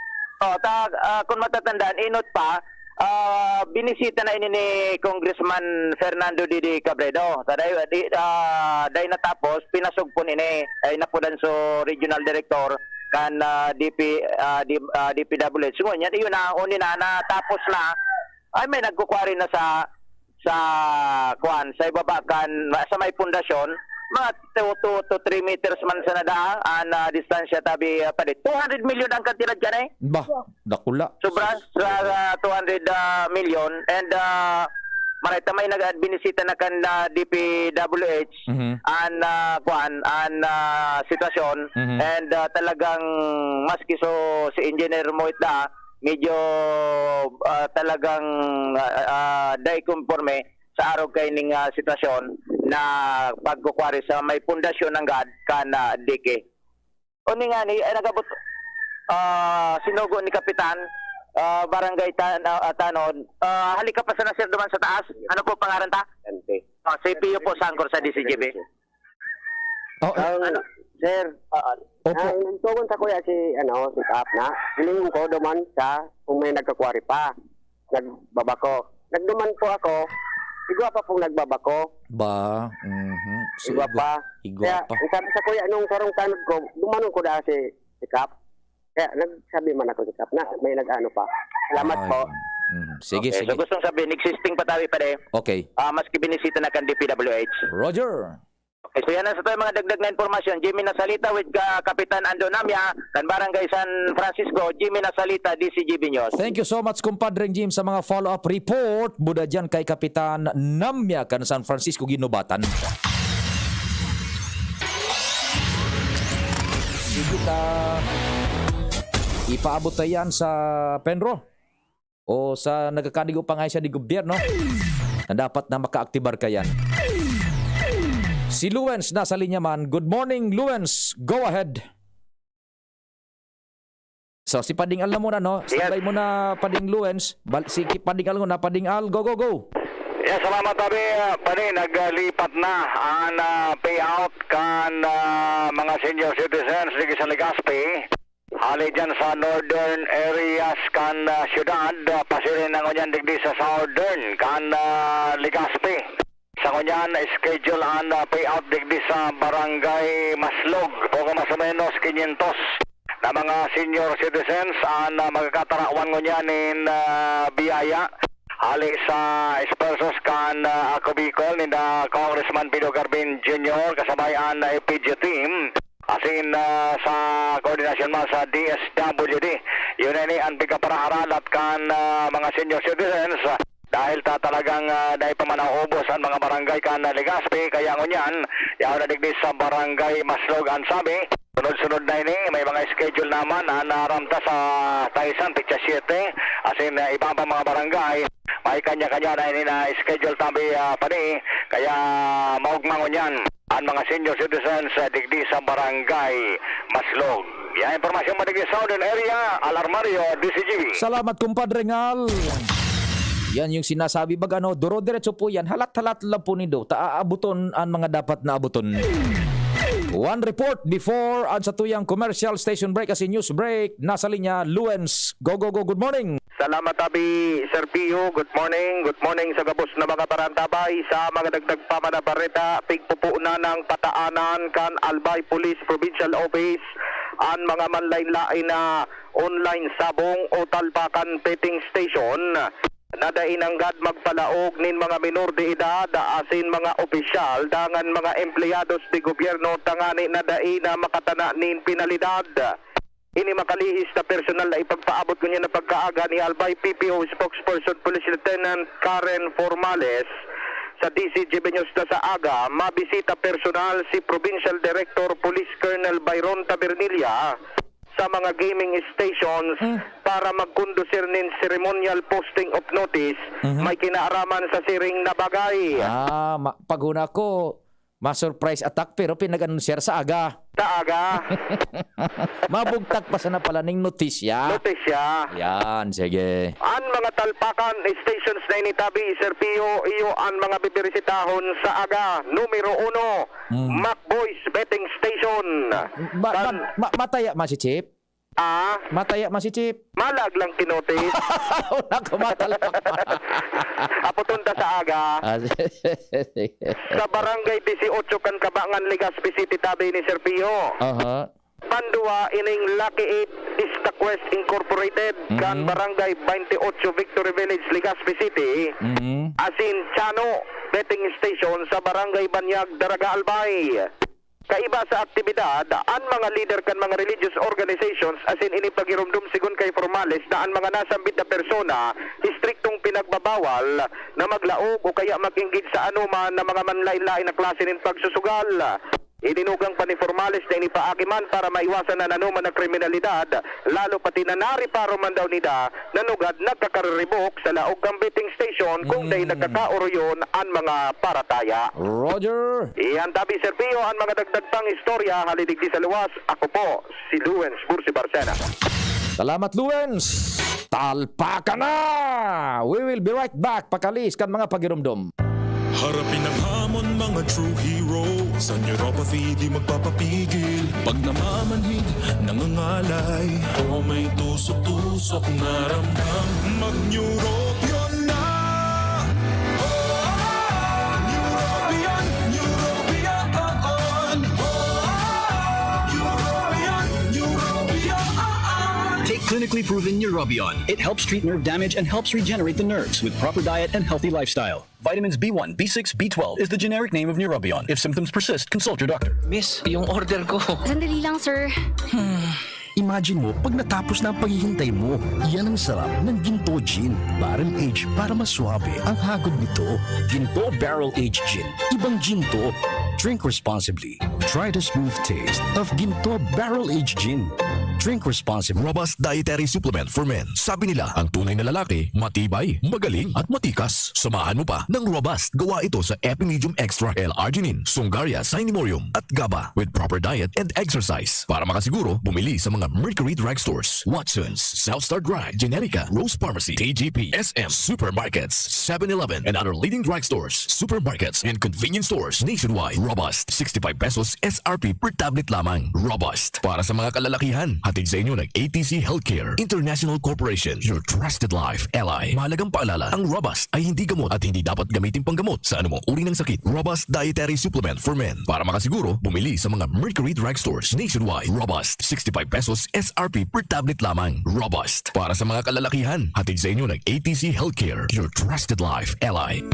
Oh, ta, ah, kung matatandaan, inot pa, ah, binisita na ini ni Congressman Fernando Didi Cabredo. Sa day, di, ah, day natapos, pinasog po nini, ay napudan so regional director kan, ah, D P, ah, D, ah, D P W H. Ngunyan, iyon na, uni na, natapos na. Ay, may nagkukwari na sa, sa, kuwan, sa ibaba kan, sa may pundasyon, mga two, two to three meters man sa nadaa, an, ah, distansya tabi, ah, padi. Two hundred million ang kantidad kan, eh. Bah, dakula. Sobra sa, sa two hundred, ah, million. And, ah, maray ta may nag-, binisita na kan, ah, D P W H, Mhm. an, ah, kuwan, an, ah, sitwasyon. Mhm. And, ah, talagang maski so, si Engineer Moit da, medyo, ah, talagang, ah, ah, dai konporme sa arog kaining, ah, sitwasyon na pagkukwari sa may pundasyon nanggad kan, ah, dike. Uni ngani, ay nagabot, ah, sinugo ni Kapitan, ah, Barangay Tan-, ah, ah, Tanod. Ah, halika pa sana, sir, duman sa taas. Ano po pangaran ta? Dante. Oh, si Pio po, sa angkor sa D C G B. Oh, Ang, ano? Sir, Oo. Opo. Ang tugon sa kuya si, ano, si Kap na, hilingon ko duman sa kung may nagkakwari pa. Nagbabako. Nagduman po ako, igwa pa pong nagbabako. Ba, mhm. So, Igwa igwa, pa. igwa Kaya, pa. ang sabi sa kuya, nung sarong tanod ko, dumanon ko dahil si, si Kap. Kaya nagsabi man ako si Kap na may nag-ano pa. Salamat Ay, po. mhm. Sige, Okay, sige. so gustong sabihin, existing pa tayo, pare. Okay. Ah, maski binisita na kan D P W H. Roger. Okay, so yan ang sa tayo mga dagdag na impormasyon. Jimmy Nasalita with, ah, Kapitan Ando Namya, kan Barangay San Francisco, Jimmy Nasalita, D C G B News. Thank you so much, Kumpadreng Jim, sa mga follow-up report. Buda dyan kay Kapitan Namya, kan San Francisco, Guinobatan. Sige ta. Ipaabot ta yan sa Penro. O sa nagkakadigo pa nga siya di gobyerno, na dapat na makaaktibar kayan. Si Luens nasa linya man. Good morning, Luens. Go ahead. So, si Pading Al na muna, no? Yes. Standby muna, Pading Luens. Bal-, si Ki-, Pading Al muna. Pading Al, go, go, go. Yes, salamat, Abi. Ah, Pani, naglipat na ang, ah, payout kan, ah, mga senior citizens digdi sa Legazpi. Hali dyan sa northern areas kan, ah, syudad, ah, pasiring na ngunyan digdi sa southern kan, ah, Legazpi. Sa ngunyan, schedule an, ah, payout digdi sa Barangay Maslog. Poco mas o menos quinientos na mga senior citizens an, ah, magkakatarawan ngunyan nin, ah, biyaya. Hali sa esfuerzos kan, ah, Ako Bicol, ninda Congressman Pido Garbin Junior, kasabay an, ah, F P G team. Asin, ah, sa koordinasyon man sa D S W D, yun na ni an pagkaparaharalat kan, ah, mga senior citizens, ah, dahil ta talagang, ah, dai pa man naubos an mga barangay kan, ah, Legazpi, kaya ngunyan, yaon na digdi sa Barangay Maslog an sabi. Sunod-sunod na ini, may mga schedule naman, ah, naaram ta sa Taisan, petsa siyete, asin, ah, iba pa mga barangay, may kanya-kanya na ini na schedule tabi, ah, pani, kaya maugma ngunyan. An mga senior citizens, ah, digdi sa Barangay Maslog. Yan, impormasyon mo digdi sa Southern Area, Alarmario, D C G B. Salamat, Kumpadre Ngal. Yan yung sinasabi, bag ano, duro-diretso po yan. Halat-halat lang po nindo. Ta aabuton an mga dapat na abuton. One report before an satuyang commercial station break, as in news break. Nasa linya, Luens. Go, go, go. Good morning. Salamat, Abi, Sir Pio. Good morning. Good morning sa gabos na mga parantabay. Sa mga dagdag pa man na bareta, pigpupo na ng pataanan kan Albay Police Provincial Office an mga manlain-lain na online sabong o talpakan petting station na dai nanggad magpalaog nin mga minor de edad asin mga opisyal dangan mga empleyados de gobyerno tangani na dai na makatana nin penalidad. Ini makalihis na personal na ipagpaabot ngunyan na pagkaaga ni Albay P P O Spokesperson Police Lieutenant Karen Formales sa D C G B News na sa aga, mabisita personal si Provincial Director Police Colonel Byron Tabernilla sa mga gaming stations Mm. para magkondusir nin ceremonial posting of notice Mhm. may kinaaraman sa siring na bagay. Ah, ma-, paghuna ko, Ma-surprise attack, pero pinag-anunsiyar sa aga. Sa aga. Mabugtak pa sana pala ning notisya. Notisya. Yan, sige. An mga talpakan stations na ini tabi, Sir Pio, iyo an mga bibirisitahon sa aga. Numero uno, Mm. Mac Boys Betting Station. Ma-, Kan- ma-, ma-, mataya man si Chief? Ah? Mataya man si Chief? Malag lang kinotis. Wala ko matalpak. Aputon ta sa aga. Ah, sige, sige. Sa Barangay Dieciocho kan Kabangan, Legazpi City, tabi ni Sir Pio. Aha. Pandua, ining Lucky Eight Ista Quest Incorporated, kan Mm. Barangay Veintiocho Victory Village, Legazpi City. Mm. Asin Chano Betting Station sa Barangay Banyag, Daraga, Albay. Kaiba sa aktibidad, an mga lider kan mga religious organizations asin ini paghiromdom segun kay Formales na an mga nasambit na persona istriktong pinagbabawal na maglaog o kaya mag-engage sa anoman na mga manlain-lain na klase nin pagsusugal. Idinugang pa ni Formales na ini paagi man para maiwasan an anoman na kriminalidad, lalo pati na nariparo man daw nida na nugad nagkakariribok sa laog kan betting station kung dai Mm. nagkakaoroyon an mga parataya. Roger! Iyan tabi, Sir Pio, an mga dagdag pang istorya hali digdi sa luwas. Ako po, si Lawrence Bursi Barcena. Salamat, Lawrence! Talpakan na! We will be right back, pakalis kan mga pagiromdom. Harapin ang hamon, mga true hero. Sa neuropathy, di magpapapigil. Pag namamanhid, nangangalay. O may tusok-tusok na ramdam. Mag-Neurobion na! Oh, Neurobion, Neurobion, oh, oh. Neurobion, Neurobion, oh, oh. Take clinically proven Neurobion. It helps treat nerve damage and helps regenerate the nerves with proper diet and healthy lifestyle. Vitamins B one, B six, B twelve is the generic name of Neurobion. If symptoms persist, consult your doctor. Miss, yung order ko. Sandali lang, sir. Imagine mo, pag natapos na ang paghihintay mo, yan ang sarap ng Ginto Gin. Barrel aged para mas suabe ang hagod nito. Ginto Barrel Aged Gin. Ibang Ginto. Drink responsibly. Try the smooth taste of Ginto Barrel Aged Gin. Drink responsibly. Robust dietary supplement for men. Sabi nila, ang tunay na lalaki, matibay, magaling, at matikas. Samahan mo pa ng Robust. Gawa ito sa Epimedium Extra, L-arginine, Sungaria, Cinemorium, at GABA. With proper diet and exercise. Para makasiguro, bumili sa mga Mercury Drugstores, Watsons, South Star Drug, Generica, Rose Pharmacy, T G P, S M, supermarkets, Seven Eleven, and other leading drugstores, supermarkets, and convenience stores nationwide. Robust, sixty-five pesos S R P per tablet lamang. Robust, para sa mga kalalakihan. Hatid sa inyo ng A T C Healthcare International Corporation, your trusted life ally. Mahalagang paalala, ang Robust ay hindi gamot at hindi dapat gamitin panggamot sa anumang uri ng sakit. Robust dietary supplement for men. Para makasiguro, bumili sa mga Mercury Drugstores nationwide. Robust, sixty-five pesos S R P per tablet lamang. Robust, para sa mga kalalakihan. Hatid sa inyo ng A T C Healthcare, your trusted life ally.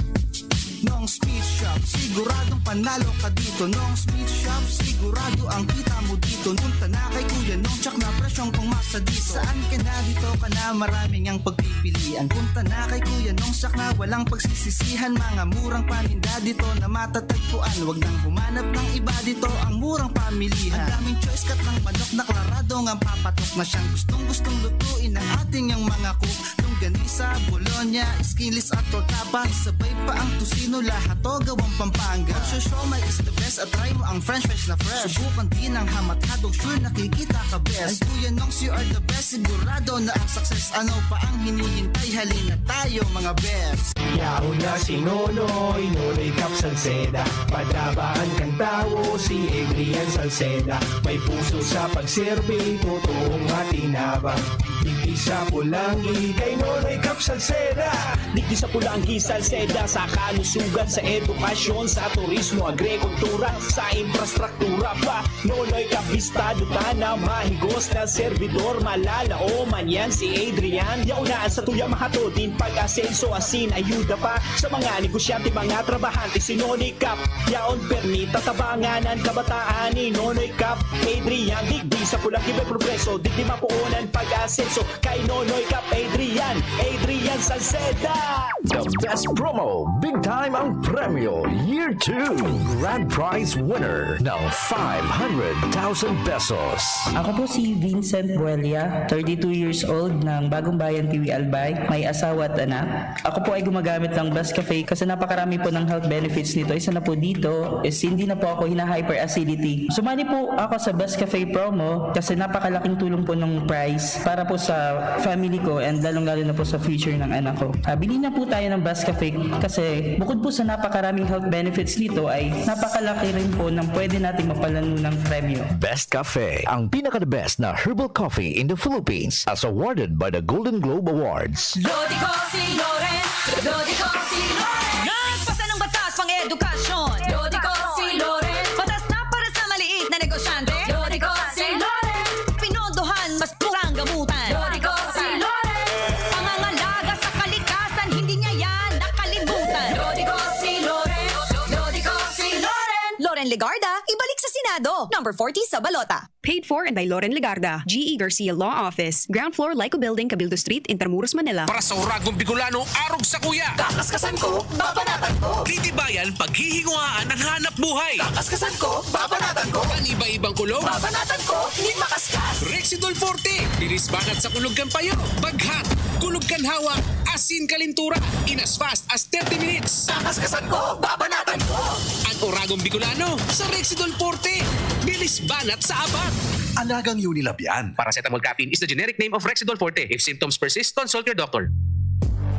Nong Speed Shop, siguradong panalo ka dito. Nong Speed Shop, sigurado ang kita mo dito. Punta na kay Kuya Nong, tsak na presyong pangmasa dito. Saan ka na, dito ka na, maraming ang pagpipilian. Punta na kay Kuya Nong, tsak na walang pagsisisihan. Mga murang paninda dito na matatagpuan. Wag nang humanap ng iba, dito ang murang pamilihan. Ang daming choice, kat ng manok na klarado ngang papatok na siyang gustong-gustong lutuin ng ating yang mga cook. Longganisa, bologna, skinless at tortapa. Sabay pa ang tocino, lahat to gawang Pampanga. Ang siomai is the best at try mo ang french fries na fresh. Subukan din ang ham at hotdog, sure nakikita ka best. Ay Kuya Nongs, you are the best. Sigurado na ang success. Ano pa ang hinihintay? Halina tayo, mga best. Yaon na si Nonoy, Nonoy Cap Salceda. Padabaan kan tawo, si Adrian Salceda. May puso sa pagserbi, totoong matinabang. Digdi sa Polangui, kay Nonoy Cap Salceda. Digdi sa Polangui, Salceda, sa kalusugan, sa edukasyon, sa turismo, agrikultura, sa infrastruktura pa. Nonoy Cap, bistado ta na mahigos na servidor, malalaoman yan si Adrian. Yaon na sa tuya mahatod nin pag-asenso, asin ayuda pa sa mga negosyante, mga trabahante, si Nonoy Cap. Yaon permi tatabangan an kabataan ni Nonoy Cap Adrian. Digdi sa Polangui may progreso, digdi mapoon an pag-asenso kay Nonoy Cap Adrian, Adrian Salceda. The best promo, big time ang premyo, year two. Grand prize winner ng five hundred thousand pesos. Ako po si Vincent Buelia, thirty-two years old ng Bagong Bayan, Tiwi, Albay. May asawa at anak. Ako po ay gumagamit ng Best Cafe kasi napakarami po ng health benefits nito. Isa na po dito is hindi na po ako hina-hyperacidity. Sumali po ako sa Best Cafe promo kasi napakalaking tulong po ng price para po sa family ko and lalong-lalo na po sa future ng anak ko. Ah, bili na po tayo ng Best Cafe kasi bukod po sa napakaraming health benefits nito ay napakalaki rin po ng pwede nating mapalanunang premyo. Best Cafe, ang pinaka-the best na herbal coffee in the Philippines, as awarded by the Golden Globe Awards. Lodi ko si Loren, Lodi ko si Loren. Nagpasa ng batas pang edukasyon. Lodi ko si Loren. Batas na para sa maliit na negosyante. Lodi ko si Loren. Pinondohan, mas murang gamutan. Lodi ko si Loren. Pangangalaga sa kalikasan, hindi niya yan nakalimutan. Lodi ko si Loren, Lodi ko si Loren. Loren Legarda, ibalik sa Senado. Number forty sa balota. Paid for and by Loren Legarda, G E Garcia Law Office, ground floor, Lyco Building, Cabildo Street, Intramuros, Manila. Para sa Uragong Bicolano, arog sa kuya. Kakaskasan ko, babanatan ko. Titibayan, paghihinguhaan ang hanap buhay. Kakaskasan ko, babanatan ko. Ang iba-ibang kulog. Babanatan ko, nin makaskas. Rexidol Forte, bilis banat sa kulog kan payo. Baghat, kulog kan hawak, asin kalintura. In as fast as thirty minutes. Kakaskasan ko, babanatan ko. Ang Uragong Bicolano sa Rexidol Forte. Bilis banat sa abat. Alagang Unilab yan. Paracetamol caffeine is the generic name of Rexidol Forte. If symptoms persist, consult your doctor.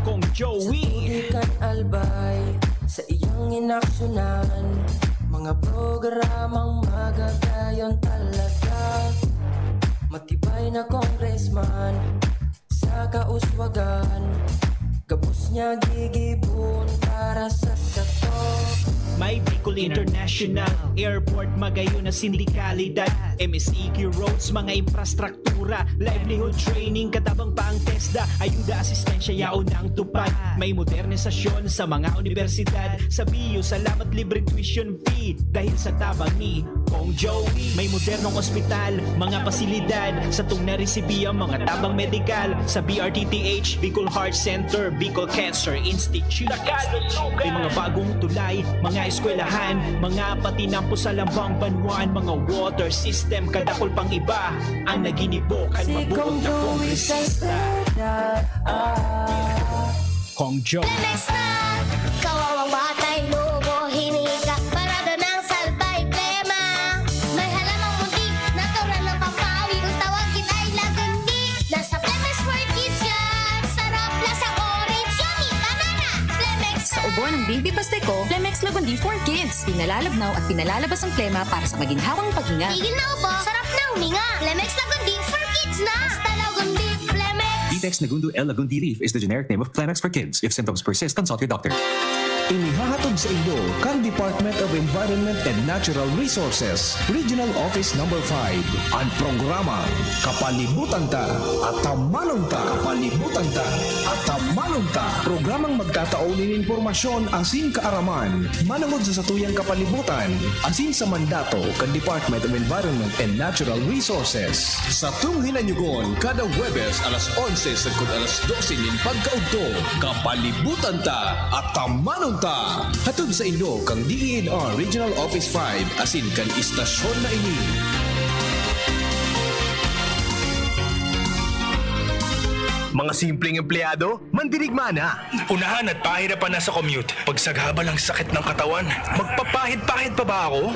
Kong Joey. Sa tubig kan Albay, sa iyang inaksyonan, mga programang magagayon talaga. Matibay na congressman, sa kauswagan, gabos niya gigibon para sa sato. May Bicol International Airport, magayon na sindikalidad, M S E Q roads, mga infrastruktura, livelihood training, katabang pa ang TESDA, ayuda, asistensya, yaon ang tupad. May modernisasyon sa mga universidad, sa B U, salamat, libreng tuition fee, dahil sa tabang ni Kong Joey. May modernong ospital, mga pasilidad, satong naresibi ang mga tabang medikal sa B R T T H, Bicol Heart Center, Bicol Cancer Institute. May mga bagong tulay, mga eskwelahan, mga patinampo sa lambang banwaan, mga water system, kadakol pang iba ang naginibo kan mabuot na kongresista. Kong Joe. Lemex na! Kawawang batay, nubo, hinika, parada ng salbay, plema. May halamang muntik, natural ng pampawi. Kung tawagin ay lagundi, nasa Lemex for Kids yan. Sarap, lasang orange, yummy, banana. Lemex na! Sa ubo ng baby Pasteco, Lemex Lagundi for Kids. Pinalalabnaw at pinalalabas ang plema para sa maginhawang paghinga. Tigil na ubo, sarap na huminga. Lemex Lagundi for Kids na! Basta Lagundi, Lemex! Vitex Negundo L Lagundi Leaf is the generic name of Kleenex for kids. If symptoms persist, consult your doctor. Inihahatod sa inyo kan Department of Environment and Natural Resources, Regional Office Number five, an programang Kapalibutan Ta, Atamanon Ta, Kapalibutan Ta, Atamanon Ta. Programang magtatao nin impormasyon asin kaaraman manongod sa satuyang kapalibutan asin sa mandato kan Department of Environment and Natural Resources. Satong hinanyugon kada Huwebes alas onse sagkod alas dose nin pagkaudto, Kapalibutan Ta, Atamanon Ta. Hatod sa inyo kan D E N R Regional Office five asin kan istasyon na ini. Mga simpleng empleyado, mandirigma na. Unahan at pahirapan na sa commute. Pagsagabal ang sakit ng katawan. Magpapahid-pahid pa ba ako?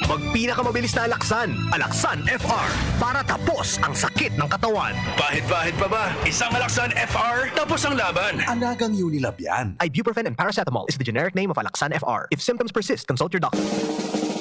Magpinakamabilis na Alaksan, Alaksan F R, para tapos ang sakit ng katawan. Pahid-pahid pa ba? Isang Alaksan F R, tapos ang laban. Alagang Unilab yan. Ibuprofen and paracetamol is the generic name of Alaksan F R. If symptoms persist, consult your doctor.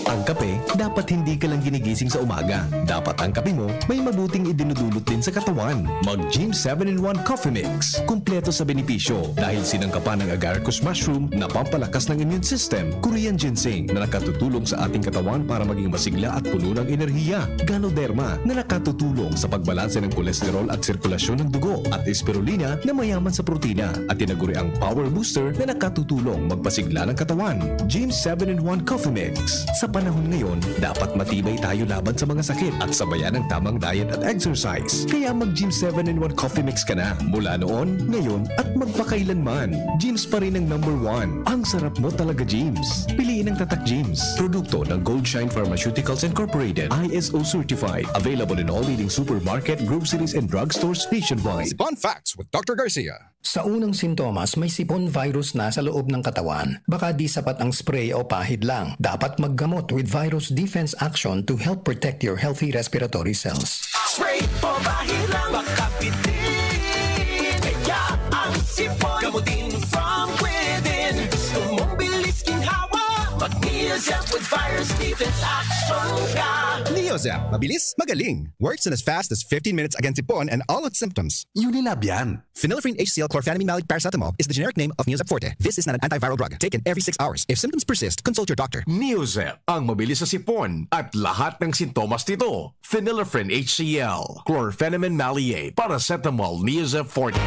Ang kape, dapat hindi ka lang ginigising sa umaga. Dapat ang kape mo may mabuting idinudulot din sa katawan. Mag Gym seven-in-one Coffee Mix. Kumpleto sa benepisyo dahil sinangkapan ng agaricus mushroom na pampalakas ng immune system, Korean ginseng na nakatutulong sa ating katawan para maging masigla at puno ng enerhiya, Ganoderma na nakatutulong sa pagbalanse ng kolesterol at sirkulasyon ng dugo, at Spirulina na mayaman sa protina at tinaguriang power booster na nakatutulong magpasigla ng katawan. Gym seven-in-one Coffee Mix. Sa panahon ngayon, dapat matibay tayo laban sa mga sakit at sabayan ng tamang diet at exercise. Kaya mag-Gym seven-in-one Coffee Mix ka na. Mula noon, ngayon, at magpakailanman. Gym's pa rin ang number one. Ang sarap mo talaga, Gym's. Piliin ang Tatak Gym's. Produkto ng Goldshine Pharmaceuticals Incorporated, I S O certified. Available in all leading supermarket, groceries, and drugstores nationwide. Fun Facts with Doctor Garcia. Sa unang sintomas, may sipon virus na sa loob ng katawan. Baka di sapat ang spray o pahid lang. Dapat maggamot with virus defense action to help protect your healthy respiratory cells. Spray o pahid lang, makapit din. Kaya ang sipon, gamutin from within. Gusto mong bilis ginhawa? Mag-Neozep with virus defense action ka. Neozep, mabilis, magaling. Works in as fast as fifteen minutes against sipon and all its symptoms. Unilab yan. Phenylephrine H C L chlorphenamine maleate paracetamol is the generic name of Neozep Forte. This is not an antiviral drug. Taken every six hours. If symptoms persist, consult your doctor. Neozep, ang mabilis sa sipon at lahat ng sintomas nito. Phenylephrine H C L, chlorphenamine maleate, paracetamol, Neozep Forte.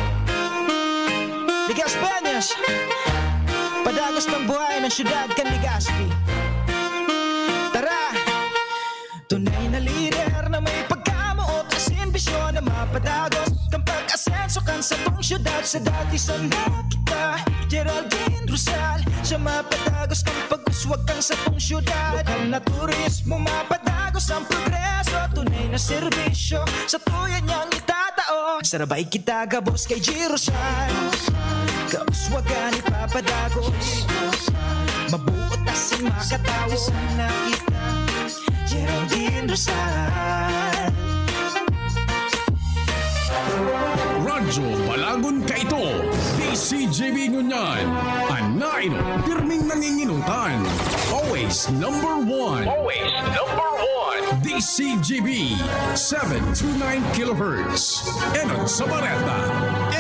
Legazpeños, padagos ng buhay ng syudad kan Legazpi. Tara! Tunay na lider na may pagkamoot, asin bisyon na mapadagos kan pag-asenso kan satong syudad. Sa dati sana kita, Geraldine Rosal, siya mapadagos kan pag-uswag kan satong syudad. Lokal na turismo, mapadagos ang progreso, tunay na serbisyo, satuya niyang itatao. Sarabay kita gabos kay G Rosal, kauswagan ipapadagos, mabuot asin makatawo na kita. Geraldine Rosal. Radyo Balagon Kaito, D C G B ngunyan, an naenot pirming nanginginutan. Always number one. Always number one. D C G B, seven two nine kilohertz. Enot sa bareta,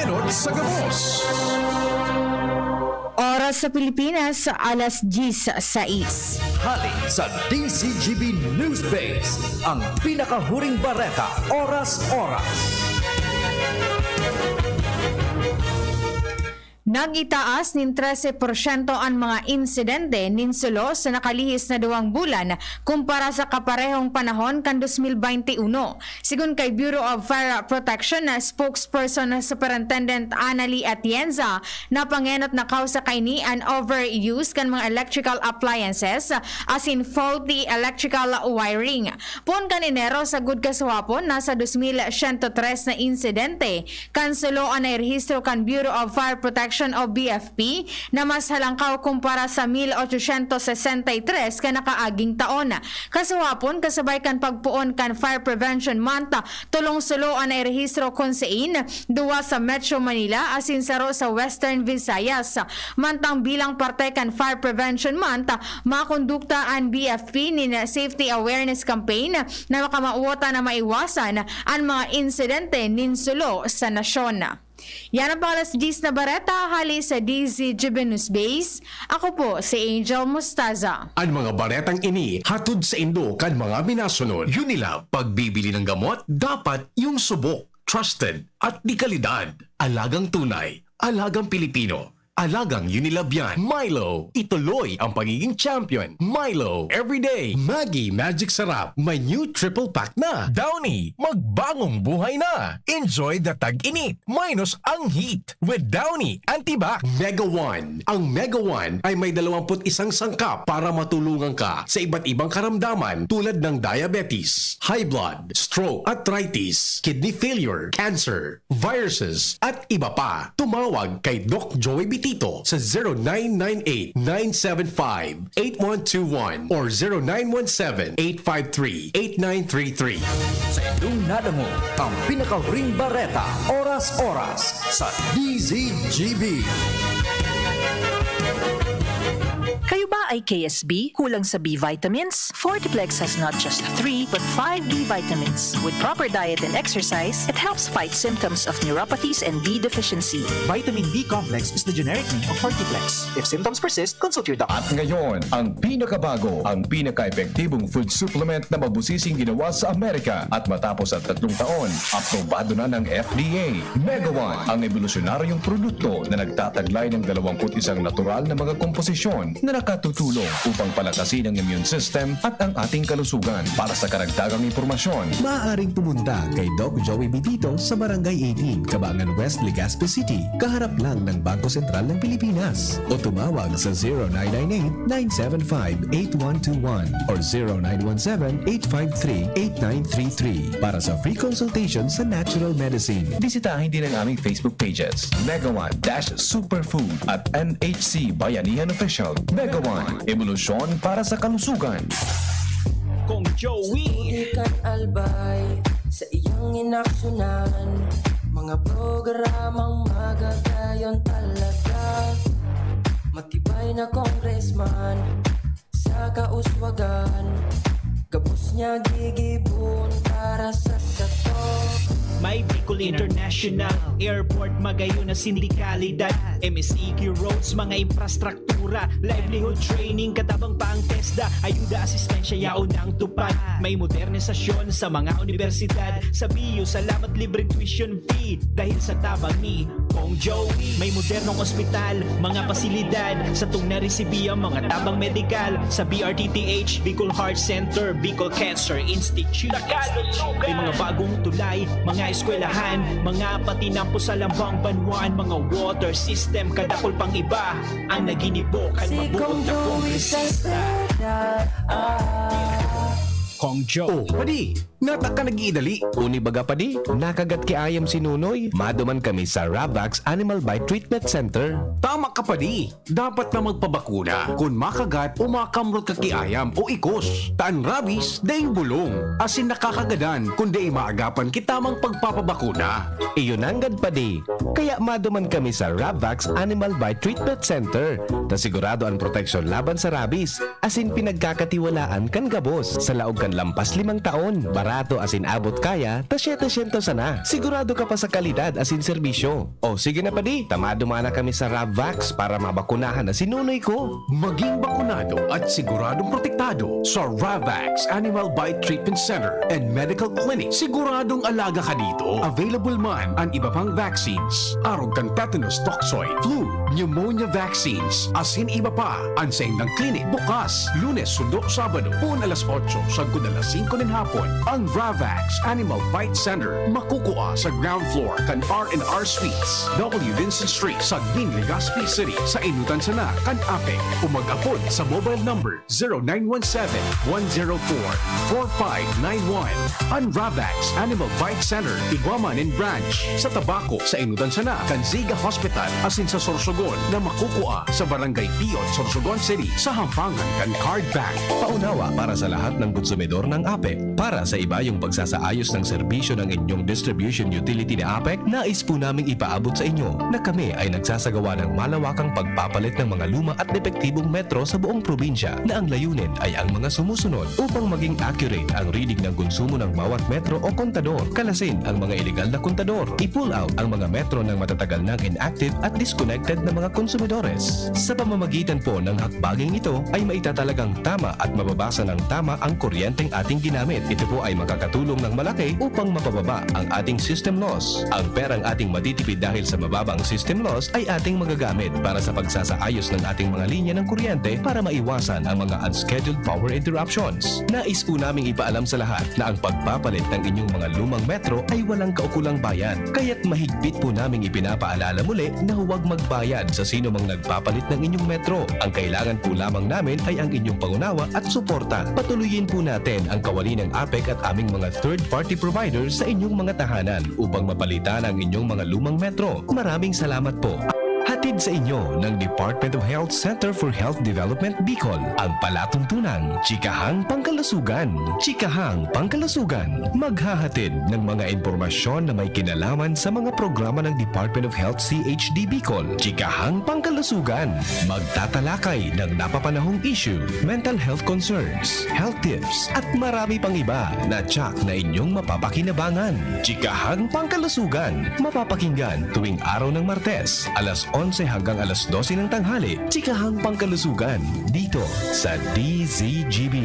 enot sa gabos. Oras sa Pilipinas, alas diyes sais. Hali sa D C G B News Base, ang pinakahuring bareta, oras-oras. Nag-itaas nin trese porsyento an mga insidente nin sulo sa nakalihis na duwang bulan kumpara sa kaparehong panahon kan dos mil baynte uno. Sigon kay Bureau of Fire Protection na spokesperson na Superintendent Annalie Atienza, napangenot na kausa kaini an overuse kan mga electrical appliances asin faulty electrical wiring. Poon kan Enero sagkod kasuhapon, nasa dos mil siyento tres na insidente kan sulo an nairehistro kan Bureau of Fire Protection o B F P, na mas halangkaw kumpara sa mil ochocientos sesenta y tres kan nakaaging taon. Kasuhapon, kasabay kan pagpoon kan Fire Prevention Month, tolong sulo an nairehistro kun sain duwa sa Metro Manila asin saro sa Western Visayas. Mantang bilang parte kan Fire Prevention Month, makondukta an B F P nin Safety Awareness Campaign na makamawot na maiwasan an mga insidente nin sulo sa nasyon. Yan ang pang-alas diyes na bareta hali sa D Z G B News Base. Ako po si Angel Mostaza. An mga baretang ini hatod saindo kan mga minasunod. Unilab, pagbibili ng gamot, dapat yung subok, trusted, at de kalidad. Alagang tunay, alagang Pilipino, alagang Unilab yan. Milo, ituloy ang pagiging champion. Milo, everyday. Maggi Magic Sarap, may new triple pack na. Downy, magbagong buhay na. Enjoy the tag-init minus ang heat with Downy Antibac. Mega One. Ang Mega One ay may dalawampu't isang sangkap para matulungan ka sa iba't ibang karamdaman tulad ng diabetes, high blood, stroke, arthritis, kidney failure, cancer, viruses, at iba pa. Tumawag kay Doc Joey Bitito sa zero nine nine eight, nine seven five, eight one two one or zero nine one seven, eight five three, eight nine three three. Sa indong nadangog, ang pinakahuring bareta, oras-oras, sa D Z G B. Kayo ba ay K S B? Kulang sa B vitamins? Fortiplex has not just three, but five B vitamins. With proper diet and exercise, it helps fight symptoms of neuropathies and B deficiency. Vitamin B complex is the generic name of Fortiplex. If symptoms persist, consult your doctor. At ngayon, ang pinakabago, ang pinaka-epektibong food supplement na mabusising ginawa sa Amerika. At matapos ang tatlong taon, aprobado na ng F D A. Mega One, ang ebolusyonaryong produkto na nagtataglay ng dalawampu't isang natural na mga komposisyon na nakatutulong upang palakasin ang immune system at ang ating kalusugan. Para sa karagdagang impormasyon, maaaring pumunta kay Doc Joey Bitito sa Barangay eighteen, Kabangan West, Legazpi City, kaharap lang ng Bangko Sentral ng Pilipinas. O tumawag sa zero nine nine eight, nine seven five, eight one two one or zero nine one seven, eight five three, eight nine three three para sa free consultation sa natural medicine. Bisitahin din ang aming Facebook pages, Mega One dash Superfood at N H C Bayanihan Official. Mega One, ebolusyon para sa kalusugan. Kong Joey. Di kan Albay sa iyang inaksyonan. Mga programang magagayon talaga. Matibay na congressman sa kauswagan. Gabos niya gigibon para sa sato. May Bicol International Airport, magayon na sindikalidad, M S E Q roads, mga infrastruktura, livelihood training, katabang pa ang TESDA, ayuda, asistensya, yaon ang tupad. May modernisasyon sa mga universidad, sa B U, salamat, libreng tuition fee, dahil sa tabang ni Kong Joey. May modernong ospital, mga pasilidad, satong naresibi ang mga tabang medikal sa B R T T H, Bicol Heart Center, Bicol Cancer Institute. May mga bagong tulay, mga eskwelahan, mga patinampo sa lambang banwaan, mga water system, kadakol pang iba. Ang naginibo kan mabuot na kongresista. Kong Joey. Oh, padi, nata ka nag-iidali. Uni baga padi, nakagat ki ayam si Nunoy. Maduman kami sa Ravax Animal Bite Treatment Center. Tama ka padi, dapat na magpabakuna kun makagat o makamrot ka ki ayam o ikos. Ta an rabies, daing bulong, asin nakakagadan kun dai maagapan ki tamang pagpapabakuna. Iyo nanggad padi, kaya maduman kami sa Ravax Animal Bite Treatment Center, ta sigurado an proteksyon laban sa rabies. Asin pinagkakatiwalaan kan gabos. Sa laog kan lampas limang taon, barato asin abot kaya ta siyete syentos sana. Sigurado ka pa sa kalidad asin serbisyo. O sige na padi, ta maduman na kami sa Ravvax para mabakunahan na si Nunoy ko. Maging bakunado at siguradong protektado sa Ravvax Animal Bite Treatment Center and Medical Clinic. Siguradong alaga ka dito. Available man an iba pang vaccines, arog kan tetanus toxoid, flu, pneumonia vaccines, asin iba pa. An saindang klinik bukas Lunes sundo Sabado, poon alas otso sagkod alas singko nin hapon. Ang Ravax Animal Bite Center makukua sa ground floor kan R and R Suites, W Vincent Street, Sagmin, Legazpi City, sa inutan sana kan APEC, o mag-apod sa mobile number zero nine one seven, one zero four, four five nine one. An Ravax Animal Bite Center, igwa man nin branch sa Tabaco, sa inutan sana kan Ziga Hospital, asin sa Sorsogon na makukua sa Barangay Piyot, Sorsogon City, sa hampangan kan Card Bank. Paunawa para sa lahat ng konsumidor ng APEC. Para sa ibayong pagsasaayos ng serbisyo ng inyong distribution utility ni APEC, nais po naming ipaabot sa inyo na kami ay nagsasagawa ng malawakang pagpapalit ng mga luma at depektibong metro sa buong probinsya, na ang layunin ay ang mga sumusunod. Upang maging accurate ang reading ng konsumo ng bawat metro o kontador, kalasin ang mga iligal na kontador, i-pull out ang mga metro ng matatagal nang inactive at disconnected na mga konsumidores. Sa pamamagitan po ng hakbanging ito ay maitatalagang tama at mababasa ng tama ang kuryenteng ating ginamit. Ito po ay makakatulong ng malaki upang mapababa ang ating system loss. Ang perang ating matitipid dahil sa mababang system loss ay ating magagamit para sa pagsasaayos ng ating mga linya ng kuryente para maiwasan ang mga unscheduled power interruptions. Nais po naming ipaalam sa lahat na ang pagpapalit ng inyong mga lumang metro ay walang kaukulang bayad. Kaya't mahigpit po naming ipinapaalala muli na huwag magbayad sa sino mang nagpapalit ng inyong metro. Ang kailangan po lamang namin ay ang inyong pangunawa at suporta. Patuluyin po natin ang kawani ng APEC at aming mga third-party providers sa inyong mga tahanan upang mapalitan ang inyong mga lumang metro. Maraming salamat po. Hatid sa inyo ng Department of Health Center for Health Development Bicol, ang palatuntunang Chikahang Pangkalusugan. Chikahang Pangkalusugan, maghahatid ng mga impormasyon na may kinalaman sa mga programa ng Department of Health C H D Bicol. Chikahang Pangkalusugan, magtatalakay ng napapanahong issue, mental health concerns, health tips, at marami pang iba na tsak na inyong mapapakinabangan. Chikahang Pangkalusugan, mapapakinggan tuwing araw ng Martes, alas onse hanggang alas dose ng tanghali. Chikahang Pangkalusugan, dito sa D Z G B.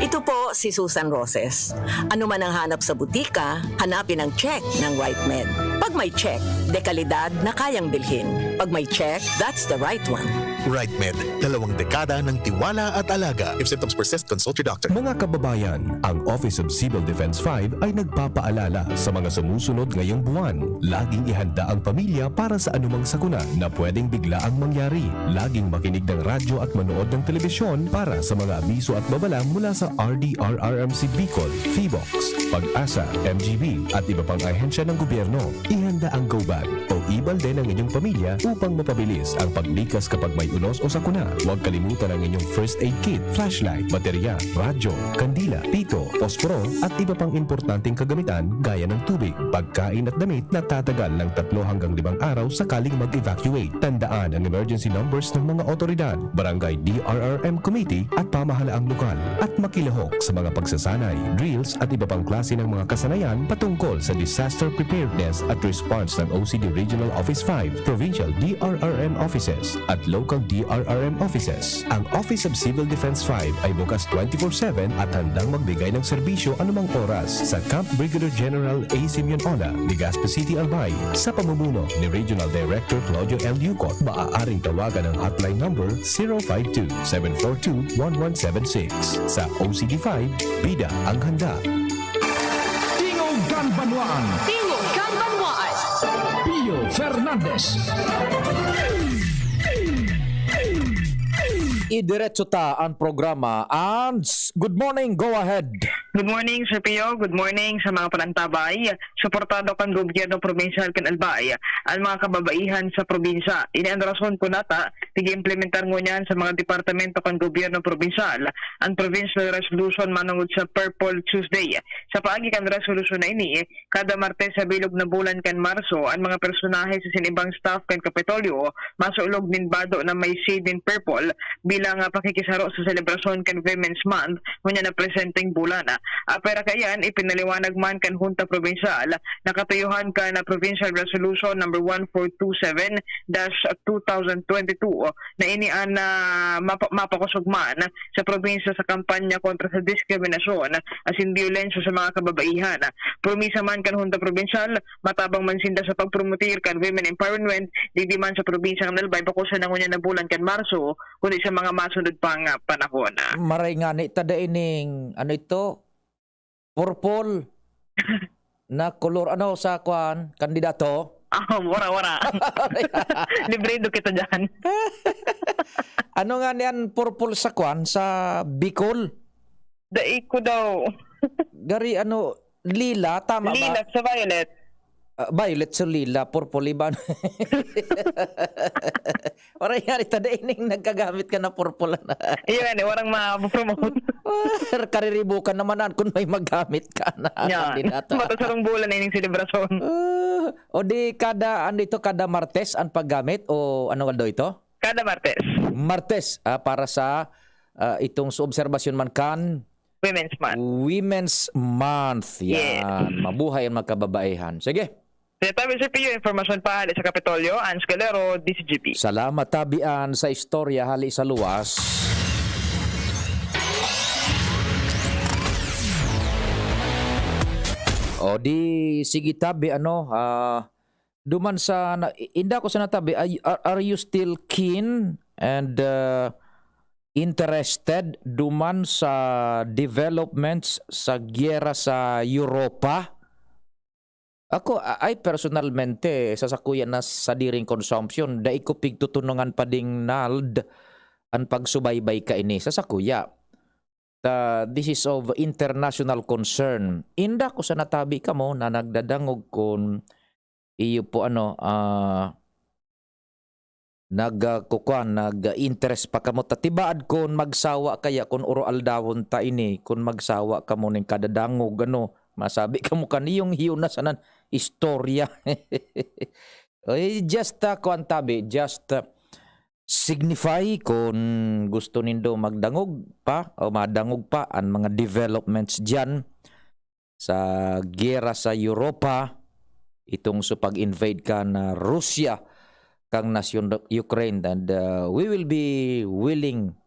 Ito po si Susan Roses. Ano man ang hanap sa butika, hanapin ang check ng Right Med. Pag may check, dekalidad na kayang bilhin. Pag may check, that's the right one. Right Med, dalawang dekada ng tiwala at alaga. If symptoms persist, consult your doctor. Mga kababayan, ang Office of Civil Defense five ay nagpapaalala sa mga sumusunod ngayong buwan. Laging ihanda ang pamilya para sa anumang sakuna na pwedeng biglaang mangyari. Laging makinig ng radyo at manood ng telebisyon para sa mga abiso at babala mula sa R D R R M C Bicol, PHIVOLCS, PAGASA, M G B at iba pang ahensya ng gobyerno. Ihanda ang go bag o e-balde ng inyong pamilya upang mapabilis ang paglikas kapag may unos o sakuna. Huwag kalimutan ang inyong first aid kit, flashlight, baterya, radyo, kandila, pito, posporo at iba pang importanteng kagamitan gaya ng tubig, pagkain at damit na tatagal ng tatlo hanggang limang araw sakaling mag-evacuate. Tandaan ang emergency numbers ng mga otoridad, barangay D R R M committee at pamahalaang lokal at makilahok sa mga pagsasanay, drills at iba pang klase ng mga kasanayan patungkol sa disaster preparedness at response ng O C D Regional Office five, Provincial D R R M Offices at Local D R R M Offices. Ang Office of Civil Defense five ay bukas twenty-four seven at handang magbigay ng serbisyo anumang oras sa Camp Brigadier General A. Simeon Ona, Legazpi City, Albay, sa pamumuno ni Regional Director Claudio L. Yucot. Maaaring tawagan ang hotline number zero five two, seven four two, one one seven six. Sa O C D five, bida ang handa. Tingog kan Banwaan, Tingog kan Banwaan. Pio Fernandez. Idiretso ta an programa. And good morning, go ahead. Good morning, Sir Pio. Good morning sa mga panantabay. Suportado kan gobyerno probinsyal kan Albay an mga kababaihan sa probinsya. Ini an rason kun nata nag-iimplementar ngunyan sa mga departamento kan gobyerno probinsyal an provincial resolution manongod sa Purple Tuesday. Sa paagi kan resolusyon na ini, kada Martes sa bilog na bulan kan Marso, an mga personahe sa sinibang staff kan Kapitolyo masulog nin bado na may shade nin purple bilang, ah, pakikisaro sa selebrasyon kan Women's Month ngunyan na presenteng bulan. Ah, pwera kaiyan, ipinaliwanag man kan Hunta Probinsyal na katuyohan kan, ah, Provincial Resolution number one four two seven dash two thousand twenty-two na ini an, ah, mapa- mapakosog man sa probinsya sa kampanya kontra sa diskriminasyon asin biyolensya sa mga kababaihan. Promisa man kan Hunta Probinsyal, matabang man sinda sa pagpromotir kan women empowerment, digdi man sa probinsya kan Albay, bako sana ngunyan na bulan kan Marso, kundi sa mga masunod pang, ah, panahon. Maray ngani ta dai ning, ano ito? Purple na kolor. Ano sa kwan? Kandidato? Ah, wara, wara. Libre do kita dyan. Ano nga niyan purple sa kwan? Sa Bicol? Dai ko daw. Gari ano, lila, tama ba? Lila sa violet. Ah, violet sa lila, purple iba. Waray nga rita, dai ning nagkagamit ka na purple na. Iyo nga, warang ma-promote. Kariribukan naman an kun may magamit ka na Yan. kandidato. Bato sarong bulan na ining selebrasyon. Ah, o di kada, ano ito, kada Martes ang paggamit o anong aldaw ito? Kada Martes. Martes, ah, para sa ah, itong sa obserbasyon man kan Women's Month. Women's Month. Yes. Yan. Mabuhay ang mga kababaihan. Sige. Sa tabi sa P U, informasyon pa hali sa Kapitolyo, Ans Calero, D Z G P. Salamat, Tabian, sa istorya hali sa luwas. O di, sige, Tabi, ano, ah, duman sa, na, inda ko sa natabi, ay, are, are you still keen and uh, interested duman sa developments sa giyera sa Europa? Ako, a- ay personalmente, sa sakuya na sadiring consumption, dai ko pigtutunungan pa ding nald an pagsubaybay kaini sa sakuya. Ta, this is of international concern. Inda ko sa natabi kamo na nagdadangog kun iyo po ano, ah, nag, ah, kukuan, nag-interest pa kamo ta tibaad kun magsawa kaya kun uro aldawon ta ini, kun magsawa kamo nin kada dangog ano, masabi kamo kan iyong hiyo na sanan istorya. Oy, just, ah, kuan tabi, just, ah, signify kun gusto nindo magdangog pa o madangog pa an mga developments diyan sa giyera sa Europa, itong sa pag-invade kan Russia kan nasyon Ukraine, and, ah, we will be willing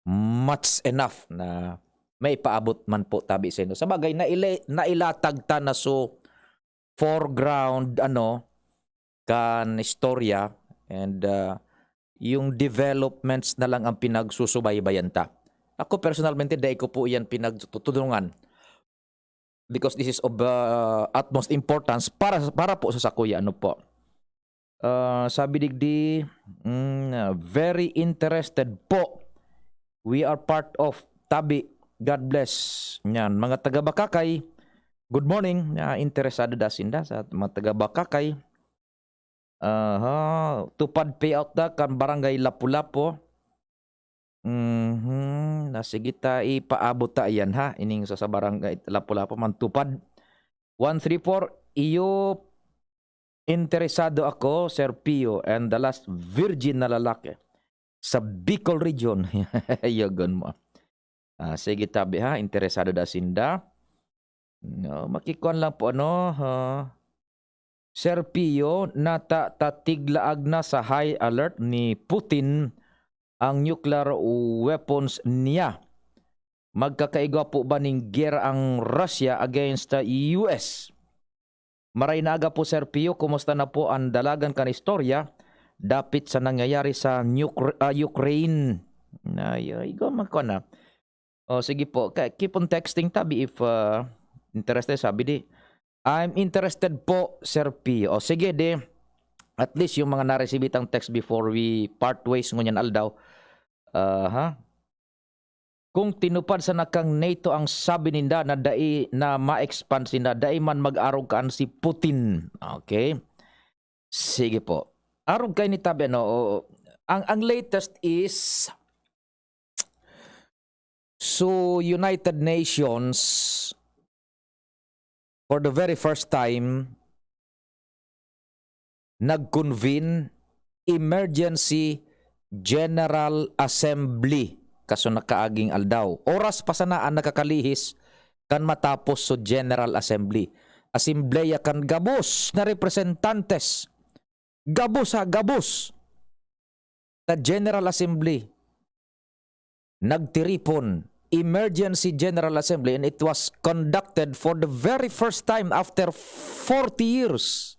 much enough na maipaabot man po tabi saindo. Sabagay, naila-, nailatag ta na so foreground, ano, kan istorya and, ah, yung developments na lang ang pinagsusubaybayan ta. Ako personalmente, dai ko po iyan pinagtutudungan because this is of, ah, utmost importance para, para po sa sakuya, ano po. Ah, sabi digdi, mm, ah, "Very interested po. We are part of Tabi. God bless." Yan, mga taga Bakakay, good morning. Ah, interesado da sinda sa mga taga Bakakay. Aha, tupad payout da kan Barangay Lapu-Lapu. Mhm, na sige ta ipaabot ta iyan ha, ining sa, sa Barangay Lapu-Lapu man tupad. One three four, iyo interesado ako, Sir Pio, and the last virgin na lalaki sa Bicol region. Yagan mo. Ah, sige tabi ha, interesado da sinda. No, makikuan lang po ano, ha. Sir Pio, nata-, tatiglaag na sa high alert ni Putin ang nuclear weapons niya. Magkakaigwa po ba ning giyera ang Russia against the U S? Maray na aga po, Sir Pio. Kumusta na po ang dalagan kan istorya dapit sa nangyayari sa Nukra-, ah, Ukraine? Ay, ay, igwa man ko na. O, sige po. Ka-, keep on texting tabi if, ah, interested, sabi di. "I'm interested po, Sir P." O, sige di. At least yung mga na-receive itang text before we part ways ngunyan aldaw. Aha. Kung tinupad sana kan NATO ang sabi ninda na dai na ma-expand sinda, dai man mag-arog kaan si Putin. Okay. Sige po. Arog kaini tabi, ano, o, ang, ang latest is, so, United Nations, for the very first time, nag-convene Emergency General Assembly kaso nakaaging aldaw. Oras pa sana an nakakalihis kan matapos so General Assembly. Asembleya kan gabos na representantes. Gabos, ha, gabos. Sa General Assembly, nagtiripon, Emergency General Assembly, and it was conducted for the very first time after forty years.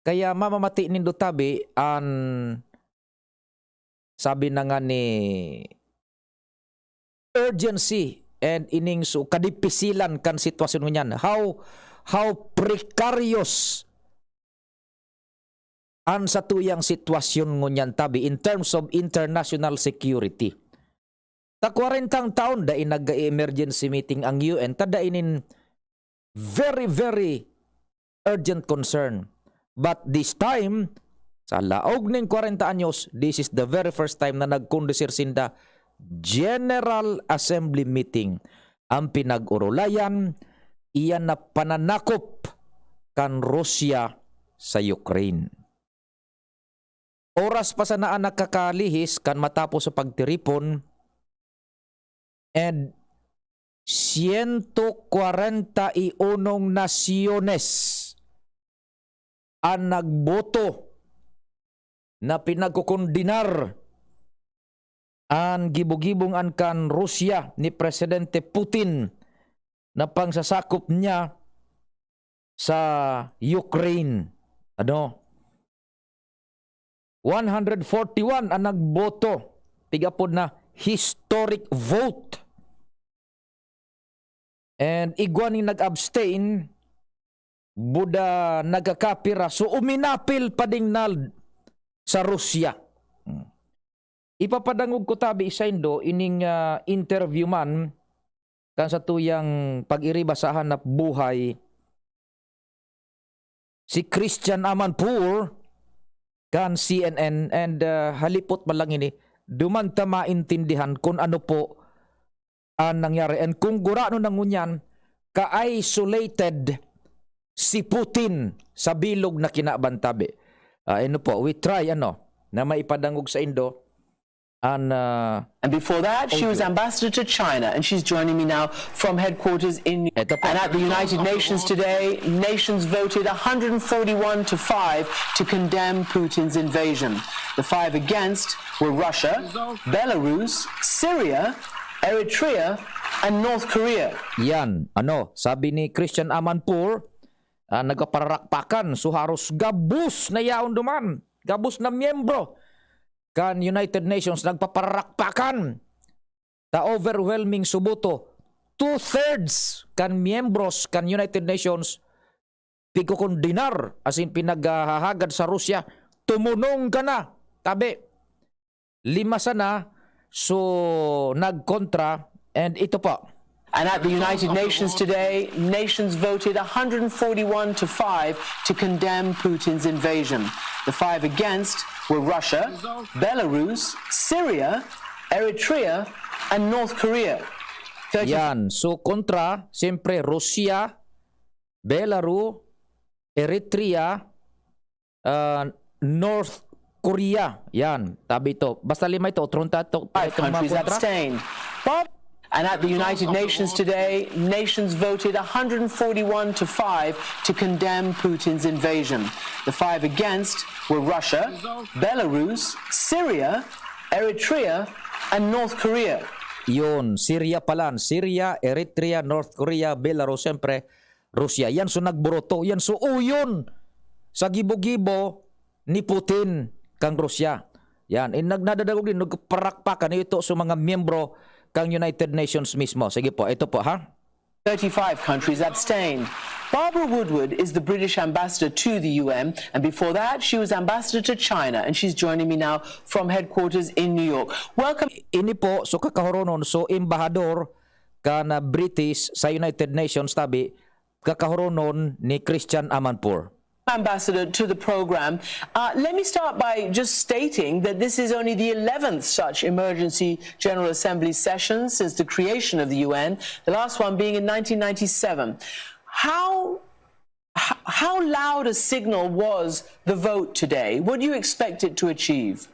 Kaya mamamati nindo tabi an sabi na nga ni urgency and ining su-, kadipisilan kan sitwasyon ngunyan. How, how precarious an satuyang sitwasyon ngunyan tabi in terms of international security. Ta kwarentang taon, dai nag-emergency meeting ang U N, ta dai nin very, very urgent concern. But this time, sa laog nin kwarenta anyos, this is the very first time na nagkondusir sinda General Assembly meeting. Ang pinag-orolayan, iyan na pananakop kan Russia sa Ukraine. Oras pa sana an nakakalihis kan matapos sa pagtiripon, and siyento kwarenta y unong nasyones an nagboto na pinagkokondenar an gibo-gibong an kan Rusya ni Presidente Putin na pangsasakop niya sa Ukraine. Ano? One hundred forty-one an nagboto. Tig-apod na historic vote. And igwa nin nag-abstain, buda nagkakapira. So, uminapil pa ding nald sa Rusya. Hmm. Ipapadangog ko tabi saindo ining, ah, interview man kan satuyang pag-iriba sa hanap buhay si Christian Amanpour kan C N N, and, ah, halipot man lang ini, duman ta maintindihan kun ano po an nangyari. And kung gurano na ngunyan, ka-isolated si Putin sa bilog na kinaban tabi. Ah, ano po, we try, ano, na maipadangog sa indo an, ah, And before that, she was ambassador to China, and she's joining me now from headquarters in New York. And at the United Nations today, nations voted one hundred forty-one to five to condemn Putin's invasion. The five against were Russia, Belarus, Syria, Eritrea, and North Korea. Yan, ano, sabi ni Christian Amanpour, ah, nagpapararakpakan, so haros gabos na yaon duman, gabos na miyembro kan United Nations nagpapararakpakan ta overwhelming suboto. Two-thirds kan miyembros kan United Nations pigkokondenar, as in, pinaghahagad sa Rusya, tumunong ka na. Tabi, lima sana, so, nagkontra, and ito po. And at the United Nations today, nations voted one hundred forty-one to five to condemn Putin's invasion. The five against were Russia, Belarus, Syria, Eritrea, and North Korea. Thirty Yan. So, kontra, siyempre, Rusya, Belarus, Eritrea, ah, North Korea. Yan, tabi ito. Basta lima ito, otro ta to, Five itong mga countries kontra. Abstain. Bob, and at the United Nations today, nations voted one hundred forty-one to five to condemn Putin's invasion. The five against were Russia, Belarus, Syria, Eritrea, and North Korea. Yun, Syria palan. Syria, Eritrea, North Korea, Belarus, siyempre, Rusya. Yan so nagburoto. Yan so uyon sa gibo-gibo ni Putin kang Rusya. Yan. In, nag-, nadadangog din, nagparakpakan ito sa mga miyembro kang United Nations mismo. Sige po, ito po, ha? Thirty-five countries abstain. Barbara Woodward is the British ambassador to the U N, and before that, she was ambassador to China, and she's joining me now from headquarters in New York. Welcome. Ini po, so kakahuronon, so embahador kan, ah, British sa United Nations, tabi, kakahuronon ni Christian Amanpour. Ambassador, to the program. Uh, let me start by just stating that this is only the eleventh such emergency General Assembly session since the creation of the U N, the last one being in nineteen ninety-seven. How, h-, how loud a signal was the vote today? What do you expect it to achieve?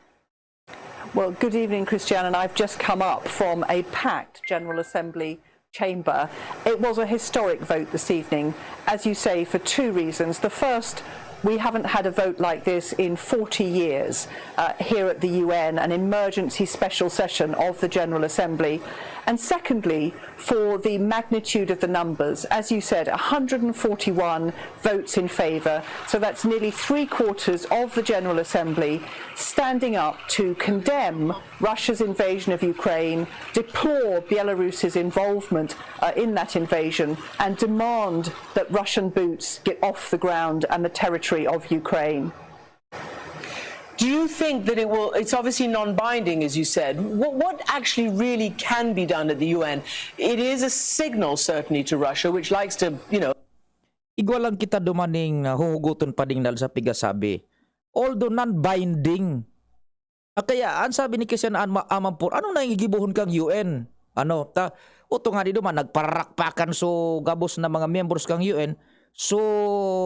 Well, good evening, Christiane, and I've just come up from a packed General Assembly chamber. It was a historic vote this evening, as you say, for two reasons. The first, we haven't had a vote like this in forty years, uh, here at the U N, an emergency special session of the General Assembly. And secondly, for the magnitude of the numbers. As you said, a hundred and forty-one votes in favour, so that's nearly three quarters of the General Assembly standing up to condemn Russia's invasion of Ukraine, deplore Belarus's involvement, uh, in that invasion, and demand that Russian boots get off the ground and the territory of Ukraine. Do you think that it will, it's obviously non-binding, as you said. What, what actually really can be done at the U N? It is a signal, certainly, to Russia, which likes to, you know, Igwa lang kita dumaning, ah, huhuguton pa ding dahil sa pigasabi. Although non-binding. Ah, kaya, ang sabi ni Christian Ama-, Amanpour, "Ano na yung gigibohon kang U N?" Ano, ta, uto nga di duman, nagpararakpakan so gabos na mga miyembros kang U N. So,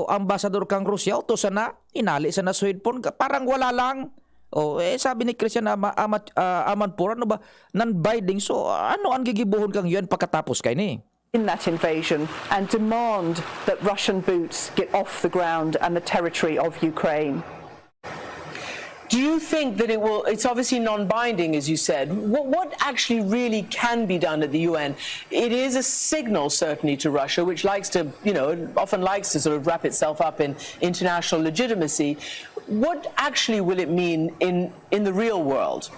ambasador kang Rusya, uto sana, inali sana so headphone, ka-, parang wala lang. Oh, eh, sabi ni Christian Ama-, Ama-, ah, Amanpour, "Ano ba, non-binding? So, ano ang gigibohon kang U N pakatapos kaini?" In that invasion and demand that Russian boots get off the ground and the territory of Ukraine. Do you think that it will, it's obviously non-binding, as you said. What, what actually really can be done at the U N? It is a signal, certainly, to Russia, which likes to, you know, often likes to sort of wrap itself up in international legitimacy. What actually will it mean in, in the real world?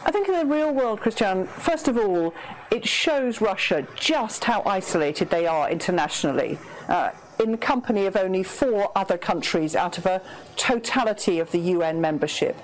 I think in the real world, Christiane, first of all, it shows Russia just how isolated they are internationally, uh, in the company of only four other countries out of a totality of the U N membership.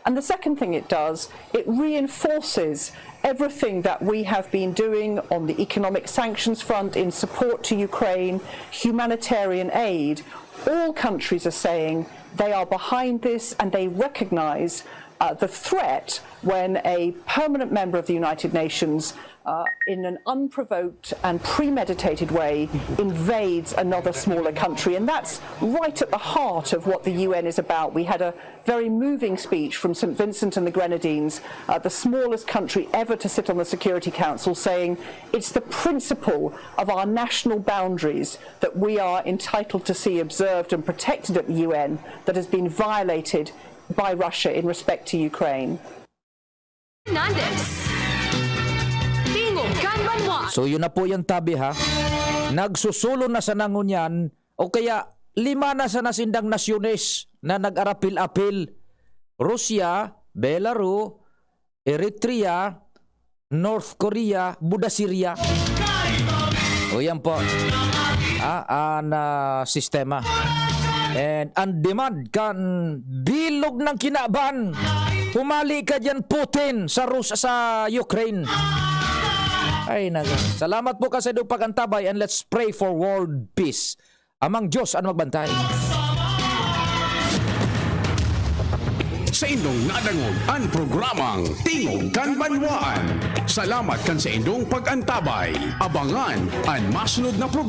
And the second thing it does, it reinforces everything that we have been doing on the economic sanctions front in support to Ukraine, humanitarian aid, All countries are saying they are behind this and they recognize uh, the threat when a permanent member of the United Nations, uh, in an unprovoked and premeditated way, invades another smaller country. And that's right at the heart of what the U N is about. We had a very moving speech from St. Vincent and the Grenadines, uh, the smallest country ever to sit on the Security Council, saying it's the principle of our national boundaries that we are entitled to see observed and protected at the U N that has been violated by Russia in respect to Ukraine. Hernandez. Tingog kan Banwa. So yun na po yung tabi ha. Nagsusulo na sana ngunyan o kaya lima na sana sindang nasyones na nag-arapil-apil. Russia, Belarus, Eritrea, North Korea, Buda Syria. O yan po. Ah, ah, na sistema. And ang demand kan bilog ng kinaban. Pumali ka dyan, Putin, sa Rus sa Ukraine. Ay, naga. Salamat po kasi doon pag-antabay and let's pray for world peace. Amang Diyos ang magbantay. Saindong nadangog an programang Tingog kan Banwaan. Salamat kan saindong pag-antabay. Abangan an masunod na programa.